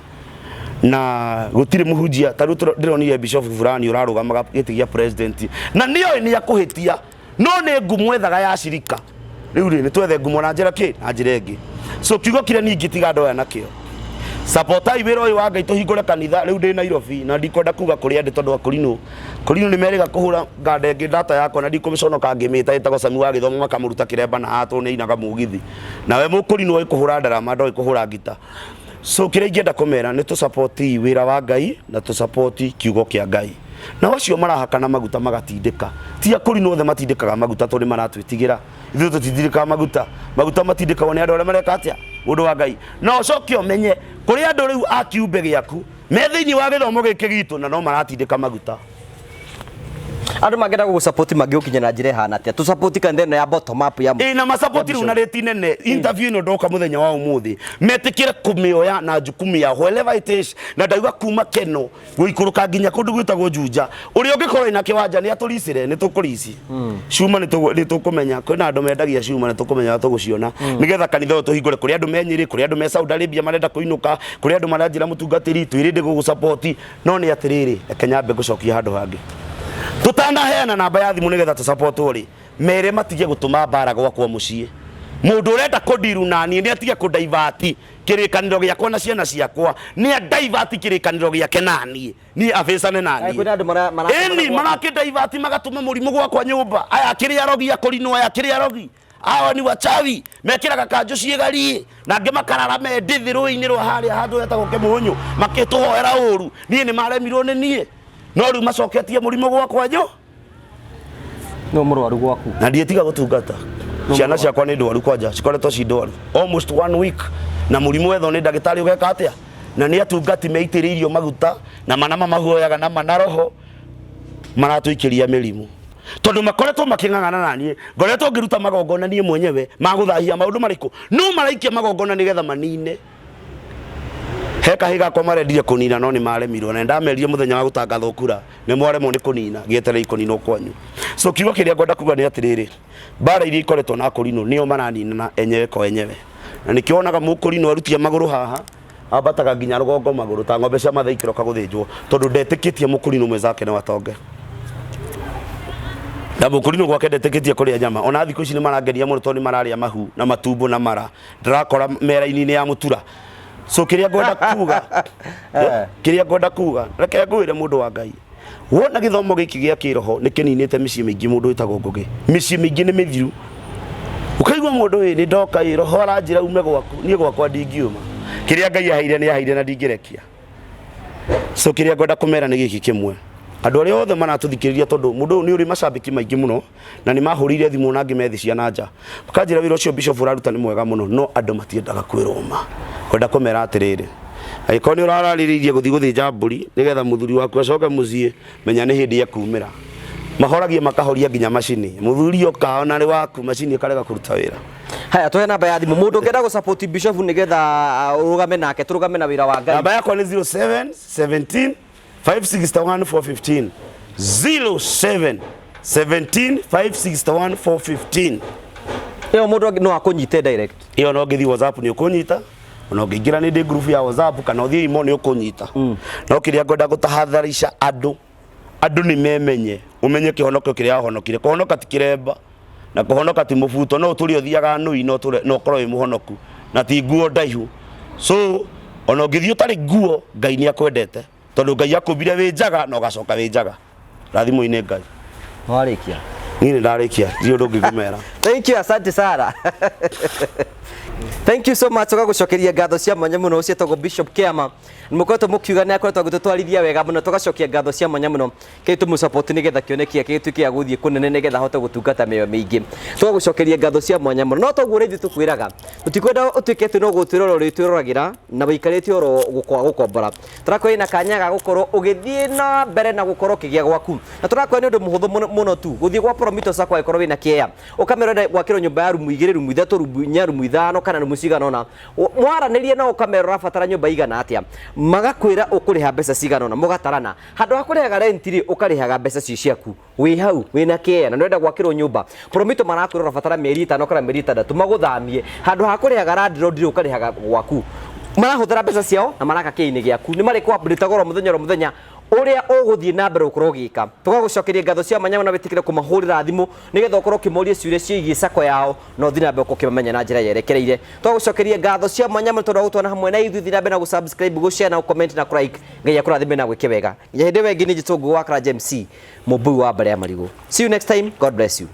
na gũtirĩ mũhunjia. Ta rĩu ndĩronire bishop fulani ũrarũgamaga gĩtĩ gĩa president na nĩoĩ nĩ akũhĩtia, no nĩ ngumo ethaga ya cirika. Rĩu rĩ, nĩ twethe ngumo na njĩra kĩ na njĩra ĩngĩ. So kiugo kĩrĩa niĩ ingĩtiga andũ aya nakĩo, sapotai wĩra ũyũ wa Ngai, tũhingũre kanitha. Rĩu ndĩ Nairobi na ndikwenda kuga kũrĩa ndĩ tondũ akũrinũ kũrinũ nĩ merĩga kũhũra nganda ĩngĩ data yakwa na ndikũmĩconoka ngĩmĩta, ĩtagwo Sami wa Gĩthomo, makamũruta kĩremba na haha tondũ nĩ ainaga mũgithi. Nawe mũkũrinũ oĩ kũhũra ndarama, ndoĩ kũhũra ngita. So kĩrĩa ingĩenda kũmera nĩ tũsapoti wĩra wa Ngai na tũsapoti kiugo kĩa Ngai. Nao acio marahakana maguta magatindĩka, ti akũrinũ othe matindĩkaga maguta tondũ nĩ maratwĩtigĩra. Ithuĩ tũtitindĩkaga maguta, maguta matindĩkagwo nĩ andũ arĩa mareka atĩa, mũndũ wa Ngai. Na ũcoke ũmenye kũrĩ andũ rĩu a kiumbe gĩaku me thĩinĩ wa gĩthomo gĩkĩ gitũ na no maratindĩka maguta. Andũ mangĩenda gũgũsupport mangĩgũkinya na njĩra ĩhana atĩa? Tũsupport kanitha ĩno ya bottom up ya Ĩ na masapoti rĩu na rĩti nene interview ĩno ndoka mũthenya wa ũmũthĩ metĩkĩre kũmĩoya na jukumu ya wherever it is, na ndauga kuma Keno gũikũrũka nginya kũndũ gwĩtagwo Juja, ũrĩa ũngĩkorwo ena kĩwanja nĩ atũricĩre, nĩ tũkũrici cuma, nĩ tũkũmenya kwĩna andũ mendagia cuma, nĩ tũkũmenya ũrĩa tũgũciona nĩgetha kanitha ũyũ tũhingũre. Kũrĩ andũ me Nyĩrĩ, kũrĩ andũ me Saudi Arabia marenda kũinũka, kũrĩ andũ maranjĩra mũtungatĩri twĩrĩ ndĩgũgũsapoti. No nĩ atĩrĩrĩ, reke nyambe ngũcokia handũ hangĩ tũtanaheana namba ya thimũ nĩgetha tũsapotwo rĩ, mere matige gũtũma mbara gwakwa mũciĩ. Mũndũ ũrenda kũndiru naniĩ nĩ atige kũndaivati kĩrĩkanĩro gĩakwa na ciana ciakwa, nĩ andaivati kĩrĩkanĩro gĩake naniĩ, niĩ abĩcane naniĩ. Kwĩna andũ mara Ĩni marakĩndaivati magatũma mũrimũ gwakwa nyũmba. Aya akĩrĩ arogi akũrinwo, aya akĩrĩ arogi, awa ni wachawi, mekĩraga kanjũ ciĩgariĩ na angĩ makarara me ndĩthĩ rũĩ-inĩ rwa harĩa handũ hetagwo Kĩmũnyũ makĩtũhoera ũru. Niĩ nĩ maremirwo nĩ niĩ, no rĩu macoketie mũrimũ gwakwa nyũ No mũrwaru gwaku. Na ndiĩtiga gũtungata. Ciana ciakwa nĩ ndwaru, kwanja cikoretwo ci ndwaru almost one week na mũrimũ wethwo nĩ ndagĩtarĩ ũgeka atĩa, na nĩ atungati meitĩrĩirio maguta na mana mamahuoyaga na mana roho maratũikĩria mĩrimũ, tondũ makoretwo makĩng'ang'ana na niĩ. Ngoretwo ngĩruta magongona niĩ mwenyewe ma gũthahia maũndũ marĩkũ, no maraikia magongona nĩgetha manine. He kahĩ gakwa marendire kũnina no nĩ maremirwo, na ndamerire mũthenya wa gũtangathwo kura, nĩ mwaremwo nĩ kũnina, gĩeterei kũninwo kwanyu. So kiugo kĩrĩa ngwenda kuga nĩ atĩrĩrĩ, mbara iria ikoretwo na akũrinũ nĩo maraninana enyewe kwa enyewe, na nĩkĩo wonaga mũkũrinũ arutia magũrũ haha ambataga nginya rũgongo magũrũ ta ng'ombe cia Mathai ikĩroka gũthĩnjwo, tondũ ndetĩkĩtie mũkũrinũ mwenzake no atonge, na mũkũrinũ gwake ndetĩkĩtie kũrĩa nyama. Ona thikũ ici nĩ marangenia mũno tondũ nĩ mararĩa mahu na matumbo na mara ndĩrakora mera-inĩ ya mũtura. So kĩrĩa ngwenda kuga, kĩrĩa ngwenda kuga, reke ngwĩre mũndũ wa Ngai, wona gĩthomo gĩkĩ gĩa kĩroho nĩ kĩninĩte mĩciĩ mĩingĩ. Mũndũ wĩtagwo Ngũgĩ, mĩciĩ mĩingĩ nĩ mĩthiru. Ũkaigua mũndũ ĩ nĩ ndoka ĩ roho aranjĩra ume gwaku. Niĩ gwakwa ndingiuma. Kĩrĩa Ngai aheire nĩ aheire na ndingĩrekia. So kĩrĩa ngwenda kũmera nĩ gĩkĩ kĩmwe, andũ arĩa othe maratũthikĩrĩria, tondũ mũndũ ũyũ nĩ ũrĩ macambĩki maingĩ mũno, na nĩ mahũrĩire thimũ na angĩ methi cia na nja makanjĩra wĩra ũcio bishop ũraruta nĩ mwega mũno, no andũ matiendaga kwĩrwo ma. Kwenda kũmera atĩrĩrĩ, angĩkorwo nĩ ũrararĩrĩirie gũthiĩ gũthĩnja mbũri nĩgetha mũthuri waku acoke mũciĩ, menya nĩ hĩndĩ ekumĩra. Mahoragia makahoria nginya macini, mũthuri oka ona arĩ waku macini ĩkarega kũruta wĩra. Haya, tuhe namba ya thimũ mũndũ ũngĩenda gũ support bishop nĩgetha ũrũgame nake, tũrũgame na wĩra wa Ngai. Namba yakwa nĩ 07 17 561 415, 07 17 561 415. Ĩyo mũndũ no akũnyite direct? Ĩyo no ngĩthiĩ WhatsApp nĩ ũkũnyita, ona ũngĩingĩra nĩ ndĩ group ya WhatsApp kana ũthiĩ imo nĩ ũkũnyita. No kĩrĩa ngwenda gũtahadharisha andũ, andũ nĩ memenye, ũmenye kĩhonokio kĩrĩa wahonokire. Kũhonoka ti kĩremba na kũhonoka ti mũbuto. No ũtũre ũthiaga nũi no ũtũre no ũkorwo wĩ mũhonoku, na ti nguo ndaihu. So ona ũngĩthiĩ ũtarĩ nguo, Ngai nĩ akwendete, tondũ Ngai akũmbire wĩ njaga na ũgacoka wĩ njaga. Rathimwo-inĩ Ngai. Warĩkia? Niĩ nĩ ndarĩkia, ndirĩ ũndũ ũngĩ ngũmera. Thank you, asante sana. Thank you so much. Tũgagũcokeria ngatho cia mwanya mũno. Ũcio etagwo Bishop Kiama. Mũkoretwo mũkiuga nĩ akoretwo agĩtũtwarithia wega mũno, tũgacokia ngatho cia mwanya mũno. Kĩ tũmũ support nĩgetha kĩoneki gĩake gĩtuĩke gĩa gũthiĩ kũnene, nĩgetha ahote gũtungata mĩoyo mĩingĩ. Tũgagũcokeria ngatho cia mwanya mũno. No toguo rĩngĩ tũkwĩraga, tũtikwenda ũtuĩke atĩ no gũtwĩrora ũrĩtwĩroragĩra na wĩikarĩte oro gũkombora. Tũrakwĩra na kanya ga gũkorwo ũgĩthiĩ na mbere na gũkorwo ũkĩgĩa gwaku, na tũrakwĩra nĩ ũndũ mũhũthũ mũno mũno tu gũthiĩ gwa Promito Sacco. Angĩkorwo wĩna kĩea, ũkamera ũrenda gwakĩrwo nyũmba ya rumu 2, rumu 3, rumu 4, rumu 5 kana rumu cigana ũna, mwaranĩrie no ũkamera ũrabatara nyũmba igana atĩa, magakwĩra ũkũrĩha mbeca cigana ũna, mũgatarana. Handũ ha kũrĩhaga rent rĩ, ũkarĩhaga mbeca ci ciaku. Wĩ hau wĩna kĩea na nĩũrenda gwakĩrwo nyũmba, Promito marakwĩra ũrabatara mĩeri 5 kana mĩeri 6 magũthamie. Handũ ha kũrĩhaga landlord rĩ, ũkarĩhaga gwaku. Marahũthĩra mbeca ciao na maraka kĩinĩ gĩaku, nĩ marĩkũ update oro mũthenya oro mũthenya ũrĩa ũgũthiĩ na mbere gũkorwo ũgĩka. Tũgagũcokeria ngatho cia mwanya na wĩtĩkĩre kũmahũrĩra thimũ nĩgetha ũkorwo ũkĩmoria ciũria ciĩgiĩ sacco yao na ũthiĩ na mbere gũkorwo ũkĩmamenya na njĩra yerekereire. Tũgagũcokeria ngatho cia mwanya mũno tondũ wa gũtwana hamwe na ithuĩ. Thiĩ na mbere na gũ-subscribe, gũ-share na gũ-comment na kũ-like. Ngai akũrathime na gwĩke wega. Nginya hĩndĩ ĩyo ĩngĩ, niĩ njĩtwo Ngũgĩ wa Karanja MC, mũmbui wa mbere ya marigũ. See you next time. God bless you.